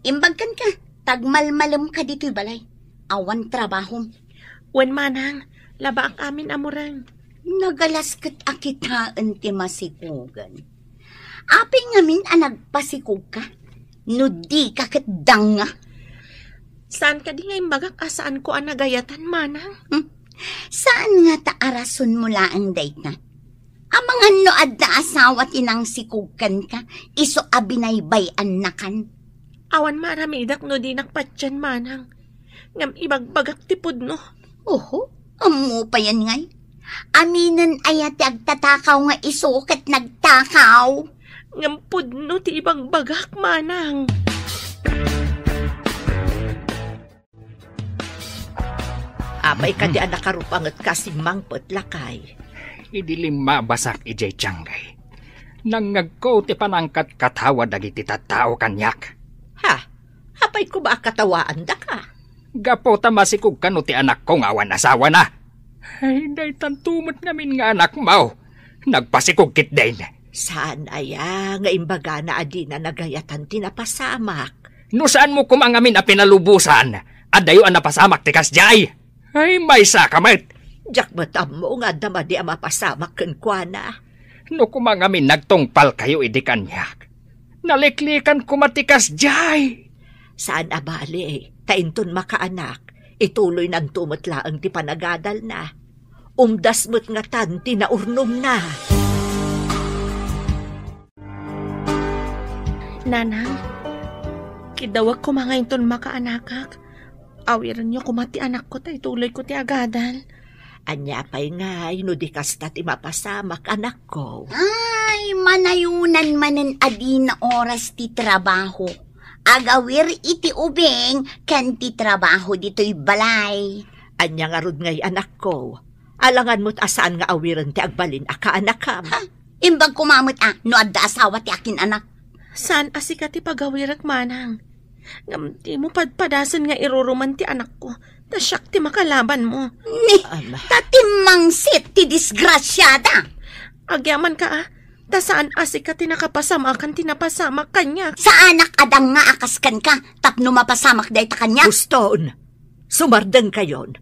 Imbag kenka, tagmalmalemka ditoy balay. Awan trabahom. Wen manang, labaak amin a mureng. Nagalas ket a kitaen ti masikugen. Apay ngamin a nagpasikogka? No dika ket danga. Saan kadi nga imbagak a saanko a nagayatan, manang? Hmm. Saan ngata a rasonmo laeng dayta? Amangan no adda asawa ti nangsikog kenka, isu a binaybay-annakan. Awan maaramidak no dinak patien, manang. Ngem ibagbagak ti pudno. Oho, ammo payen ngay. Aminen aya ti agtatakaw nga isu ket nagtakaw? Ngem pudno ti ibagbagak, manang. Apay kadi a nakarupangetka a simmangpet, lakay? Idi limmabasak idiay tiangay, nangngegko ti panangkatkatawa dagiti tattao kaniak. Ha? Apay koma a katawaandaka? Gapu ta masikog kano ti anakko nga awan asawana. Ay, daytanto met ngamin nga anakmo. Nagpasikog ketdin. Saan aya nga imbagana a dina nagayatan ti napasamak? No saanmo koma ngamin a pinalubosan, adayo a napasamak ti kasdiay. Ay, maysaka met. Diak met ammo nga adda madi a mapasamak kenkuana. No koma ngamin nagtungpalkayo idi kaniak, naliklikan koma ti kasdiay. Saan a bale, ta inton makaanak, ituloynanto met laeng ti panagadalna. Umdas met ngatan ti naurnongna. Nanang, kiddawek koma nga inton makaanakak, awirenyo koma ti anakko ta ituloyko ti agadal. Ania pay ngay no di kasta ti mapasamak, anakko? Ay, manayonan manen a dina oras ti trabaho. Agawir iti ubing ken ti trabaho ditoy balay. Ania ngarud ngay, anakko? Alangan met a saan nga awiren ti agbalin a kaanakam. Ha? Imbag koma met a no adda asawa ti akin-anak. Saan a sika ti pagawirek, manang. Ngem dimo padpadasen nga iruruman ti anakko, ta siak ti makalabanmo. Ni, Ama. Ta timmangsit ti disgrasiada. Agyamanka a, ta saan a sika ti nakapasamakan ti napasamak kaniak. Saanak a danga a kas kenka, tapno mapasamak dayta kaniak. Uston, sumardengkayon.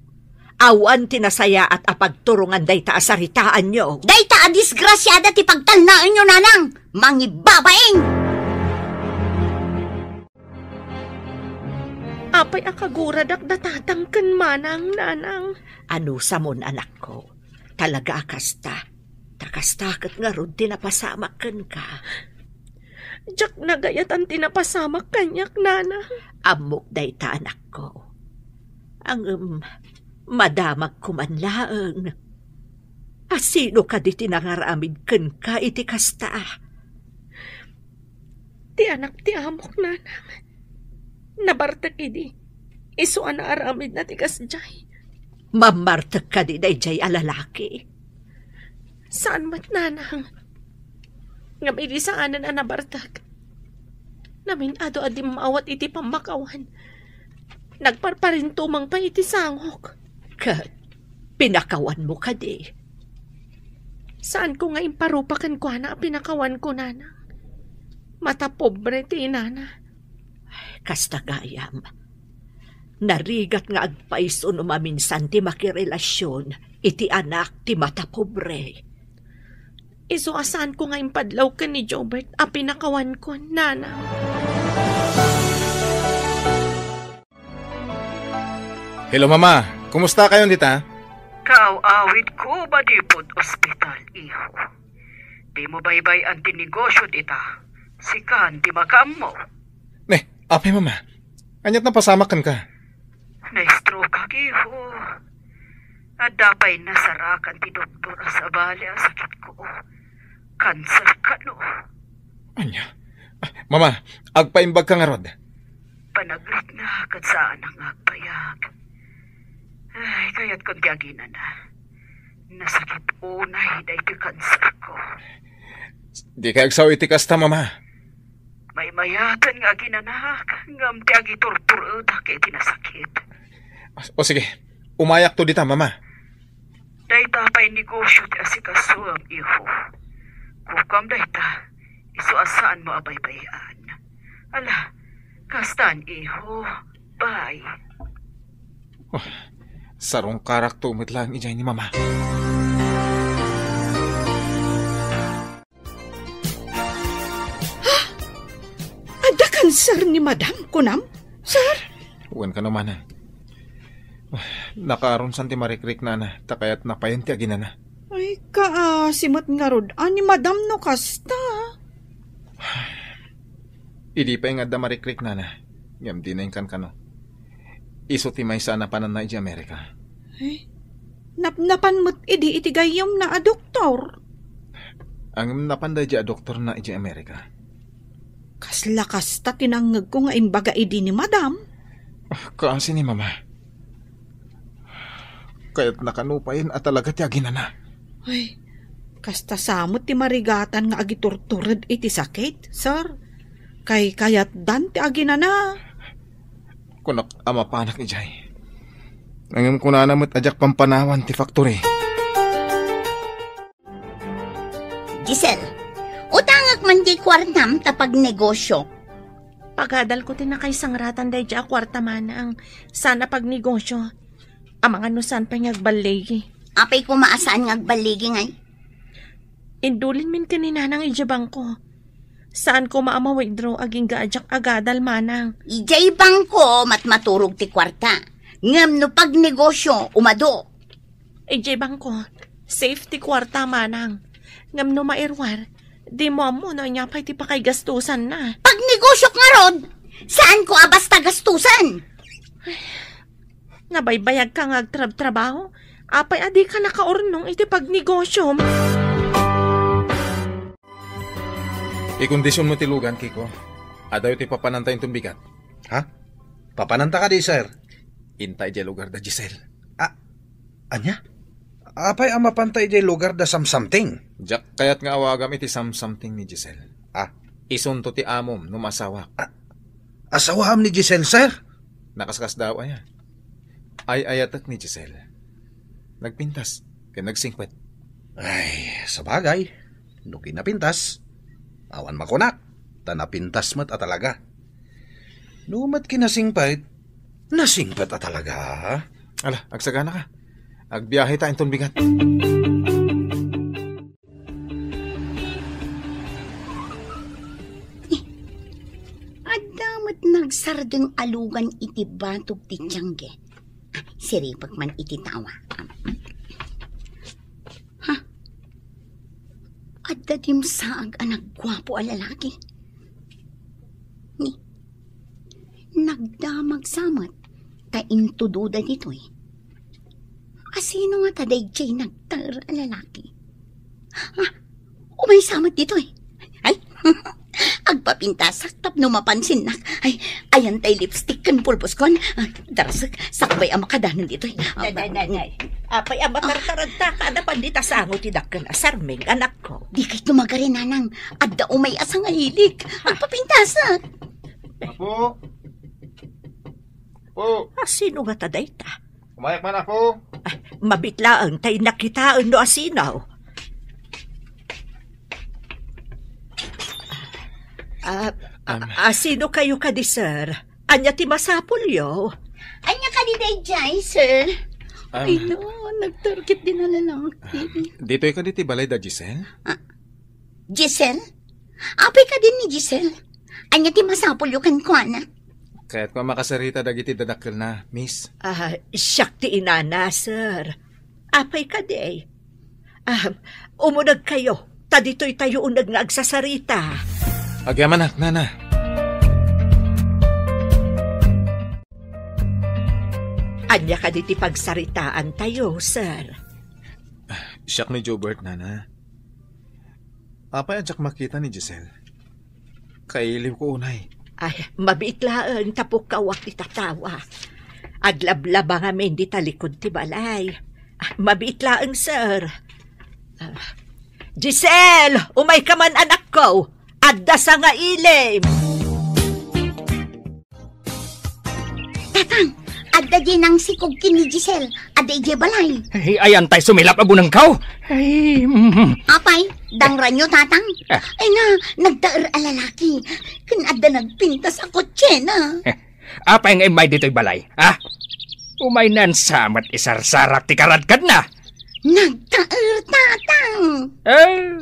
Awan ti nasayaat a pagturongan dayta a saritaanyo. Dayta a disgrasiada ti pagtalnaenyo, nanang! Mangibabain! Apay a kaguradak da tatang ken manang, nanang? Anusamon, anakko. Talaga a kasta. Ta kasta ket ngarud ti napasamak kenka. Diak nagayatan ti napasamak kaniak, Nana. Ammok dayta, anakko. Ngem, madamagko man laeng. A sino kadi ti nangaramid kenka iti kasta? Ti anak ti amok, Nanang. Nabartek idi. Isu a naaramidna ti kasdiay. Mammartek kadi daydiay a lalaki? Saan met, Nanang. Ngem idi saanen a nabartek, namin-ado a dimmawat iti pammakawan. Nagparparintumeng pay iti sangok. Ket pinakawanmo kadi? Saanko nga imparupa kenkuana a pinakawanko, Nanang. Mata pobre ti inana. Kasta gayam. Narigat nga agpayso no maminsan ti makirelasion iti anak ti mata pobre. Isu a saanko nga impadlaw ken ni Jobert a pinakawanko, Nana. Hello, Mama. Kumusta kayon dita? Kaaw-awidko manipud ospital, iho. Dimo baybay-an ti negosio dita. Sikan ti makaammo. Ne, apay, Mama? Aniat napasamak kenka? Na-stroke-ak, iho. Adda pay nasarakan ti doktor a sabali a sakitko. Kanser kano. Ania? Ah, Mama, agpaimbagka ngarud. Panagritna ket saanak nga agbayag. Ay, kayatkon ti aginana. Nasakit unay daytoy kanserko. Dikay agsao iti kasta, Mama. Maymayaten nga aginanak, ngem ti agiturturedak iti nasakit. O sige, umayakto dita, Mama. Dayta pay negosio ti asikasoem, iho. Kukam dayta, isu a saanmo a baybay-an. Ala, kastan, iho. Bye. Oh, sarungkarakto met laeng idiay ni Mama. Adda kanser ni Madam, kunam, sir? Wen kano, Manang. Nakaarunsan ti marikriknana, ta kayatna payen ti aginana. Ay, kaasi met ngarud a ni Madam no kasta. Idi pay nga adda marikriknana, ngem dina inkankano. Isu ti maysa a napananna idiay Amerika. Ay, napnapan met idi iti gayyemna a doktor. Ngem napan daydiay a doktorna idiay Amerika. Kasla kasta ti nangngegko nga imbaga idi ni Madam. Ah, kaasi ni Mama. Kayatna kano payen a talaga ti aginana. Ay, kasta sa met ti marigatan nga agiturtured iti sakit, sir. Kaykayatdan ti aginana. Kunak a mapanak idiay. Ngem kunana met a diak pampanawan ti factory. Giselle, utangek man diay kuartam ta pagnegosio. Pagadalko ti nakaisangratan daydiay a kuarta, Manang. Saan a pagnegosio. Amangan no saan pay nga agballigi. Apay koma a saan nga agballigi ngay? Indulin min ken ni Nanang idiay bangko. Saan koma a ma-withdraw agingga a diak agadal, Manang. Idiay bangko, matmaturog ti kuarta. Ngem no pagnegosio, umadu. Idiay bangko, safe ti kuarta, Manang. Ngem no mairuar, dimo ammo no ania pay ti pakaigastusanna. Pagnegosyok ngarud, saanko a basta gastusan. Nabaybayagka nga agtrabtrabaho, apay a dika nakaurnong iti pagnegosyom? Ikondisionmo ti lugan, Kiko. Adayo ti papananta inton bigat. Ha? Papananta kadi, sir? Inta idiay lugar da Giselle. Ah, ania? Apay a mapanta idiay lugar da Samsamting? Diak kayat nga awagam iti Samsamting ni Giselle. Ah. Isunto ti amom no maasawak. Ah, asawaam ni Giselle, sir? Nakaskasdaaw aya. Ay-ayatek ni Giselle. Nagpintas ken nagsingpet. Ay, sabagay, no kinapintas, awan makunak, ta napintas met a talaga. No met kinasingpet, nasingpet a talaga. Ala, agsaganaka. Agbiahe ta inton bigat. Adda met nagsardeng a lugan iti batog ti tiangge. Siripek man iti tawa. Ha? Adda dimsaag a nagguapo a lalaki. ni. Nagdamag sa met ta intudoda ditoy. Asino ngata daydiay nagtaer a lalaki? Ah, umaysa met ditoy. Ay, agpapintasak tapno mapansinnak. Ay, ayan tay lipstick ken pulboskon. Ah, darasek, sakbay a makadanon ditoy. Ah, Day, day, day, day. Apay a matartaradta ka, napan dita sango ti dakkel a sarming, anakko. Di kay tumagari, nanang. Adda umay a sangailik. Agpapintasak. Apo! Apo! Asino ngata dayta? Umayak man, Apo! Ah, mabitlaeng tay nakitaen no asino. Ah, a-, Um, asino kayo kadi, sir? Ania ti masapulyo? Ania kadi daydiay, sir? Um, Ay, no, nagtarget din na lalaki. Ditoy kadi ti balay da Giselle? Ah, Giselle? Apay kadi ni Giselle? Ania ti masapulyo kenkuana? Kayatko a makasarita dagiti dadakkelna, miss. Ah, siak ti inana, sir. Apay kadi? Ah, umuneg kayo, ta ditoy tayo uneg nga agsasarita. Agyamanak, nana. Ania kadi ti pagsaritaan tayo, sir? Siak ni Jobert, nana. Apay a diak makita ni Giselle? Kailiwko unay. Ay, mabiit laeng ta pukkawak ti tatawa. Aglablaba ngamin dita likod ti balay. Ah, mabiit laeng, sir. Ah, Giselle, umay ka man, anakko. Adda sangailim. Tatang, adda diay nangsikog ken ni Giselle. Adda idiay balay. Ay, ayan tay sumilap a bunengko. Ay, mm. Apay, dangranyo, Tatang? Ah. Ay na, nagtaer a lalaki. Ken adda nagpintas a kotsena. Eh, apay nga immay ditoy balay, ha? Umaynan sa met isarsarak ti karadkadna. Nagtaer, Tatang. Eh,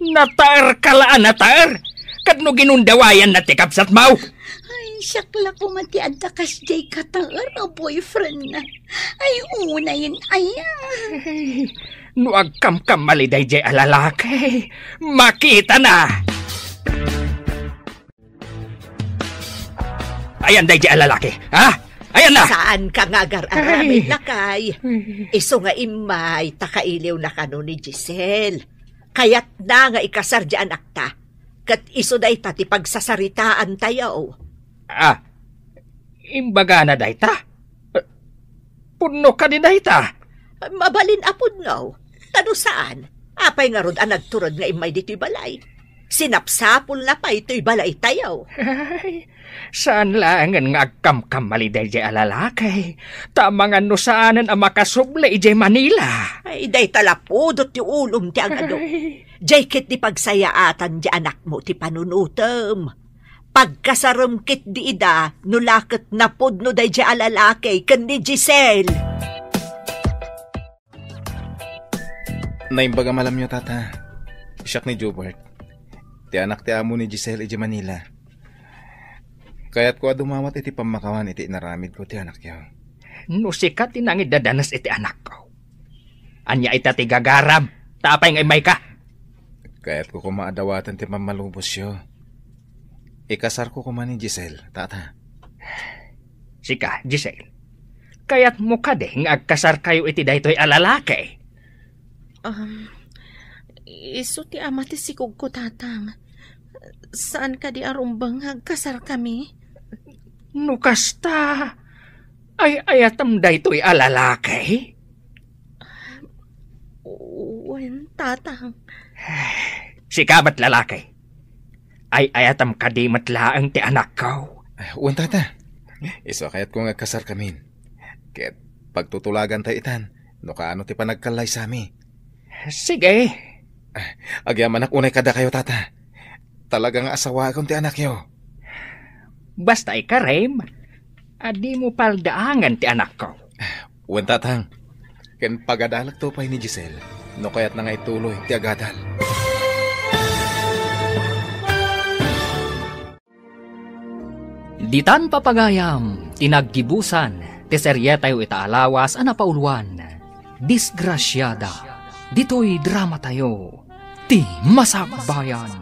nataer ka la a nataer. Ket no ginundawayanna ti kabsatmo. Ay, siak la koma ti adda kasdiay kataer a boyfriendna. Ay, unayen aya. Ay, no agkamkamali daydiay a lalaki, makitana. Ayan daydiay a lalaki, ha? Ayan na! Saan ka nga agar-aramid, lakay? Ay. Isu nga immay, ta kailiw na kano ni Giselle. Kayatna nga ikasar diay anakta. Ket isu dayta ti pagsasaritaan tayo. Ah, imbagana dayta? Pudno kadi dayta? Mabalin a pudno. Ta no saan, apay ngarud a nagturod nga immay ditoy balay? Sinapsapulna pay toy balay tayo. Ay, saan laengen nga agkamkamali daydiay a lalaki. Ta amangan no saanen a makasubli idiay Manila. Ay, dayta la pudot ti ulom ti agado. Ay. Diay ket ti pagsayaatan ti anakmo ti panunutem. Pagkasarem ket di ida, no la ket napudno daydiay a lalaki ken ni Giselle. Naimbag a malamyo, Tata. Siak ni Jobert. Ti anak ti amo ni Giselle idiay Manila. Kayatko a dumawat iti pammakawan iti inaramidko ti anakyo. No sika ti nangiddadanes iti anakko, ania ita ti gagaram? Ta apay nga immayka? Kayatko koma a dawaten ti pammalubosyo. Ikasarko koma ni Giselle, Tata. Sika, Giselle, kayatmo kadi nga agkasarkayo iti daytoy a lalaki? Um, isu ti ama ti sikogko, Tatang. Saan kadi a rumbeng nga agkasarkami? No kasta, ay-ayatem daytoy a lalaki? Wen, Tatang. Sika met lalaki. Ay-ayatem kadi met laeng ti anakko? Wen, Tata. Isu a kayatko nga agkasarkamin. Ket pagtutulagantayo itan no kaano ti panagkallaysami. Sige. Ah, agyamanak unay kadakayo, Tata. Talaga nga asawaekon ti anakyo. Basta ikarem, a dimo paldaangen ti anakko. Wen, Tatang. Ken pagadalekto pay ni Giselle no kayatna nga ituloy ti agadal. Ditan, papagayam, ti naggibusan ti serietayo ita a lawas a napauluan, Disgrasiada. Ditoy dramatayo, Ti Masakbayan.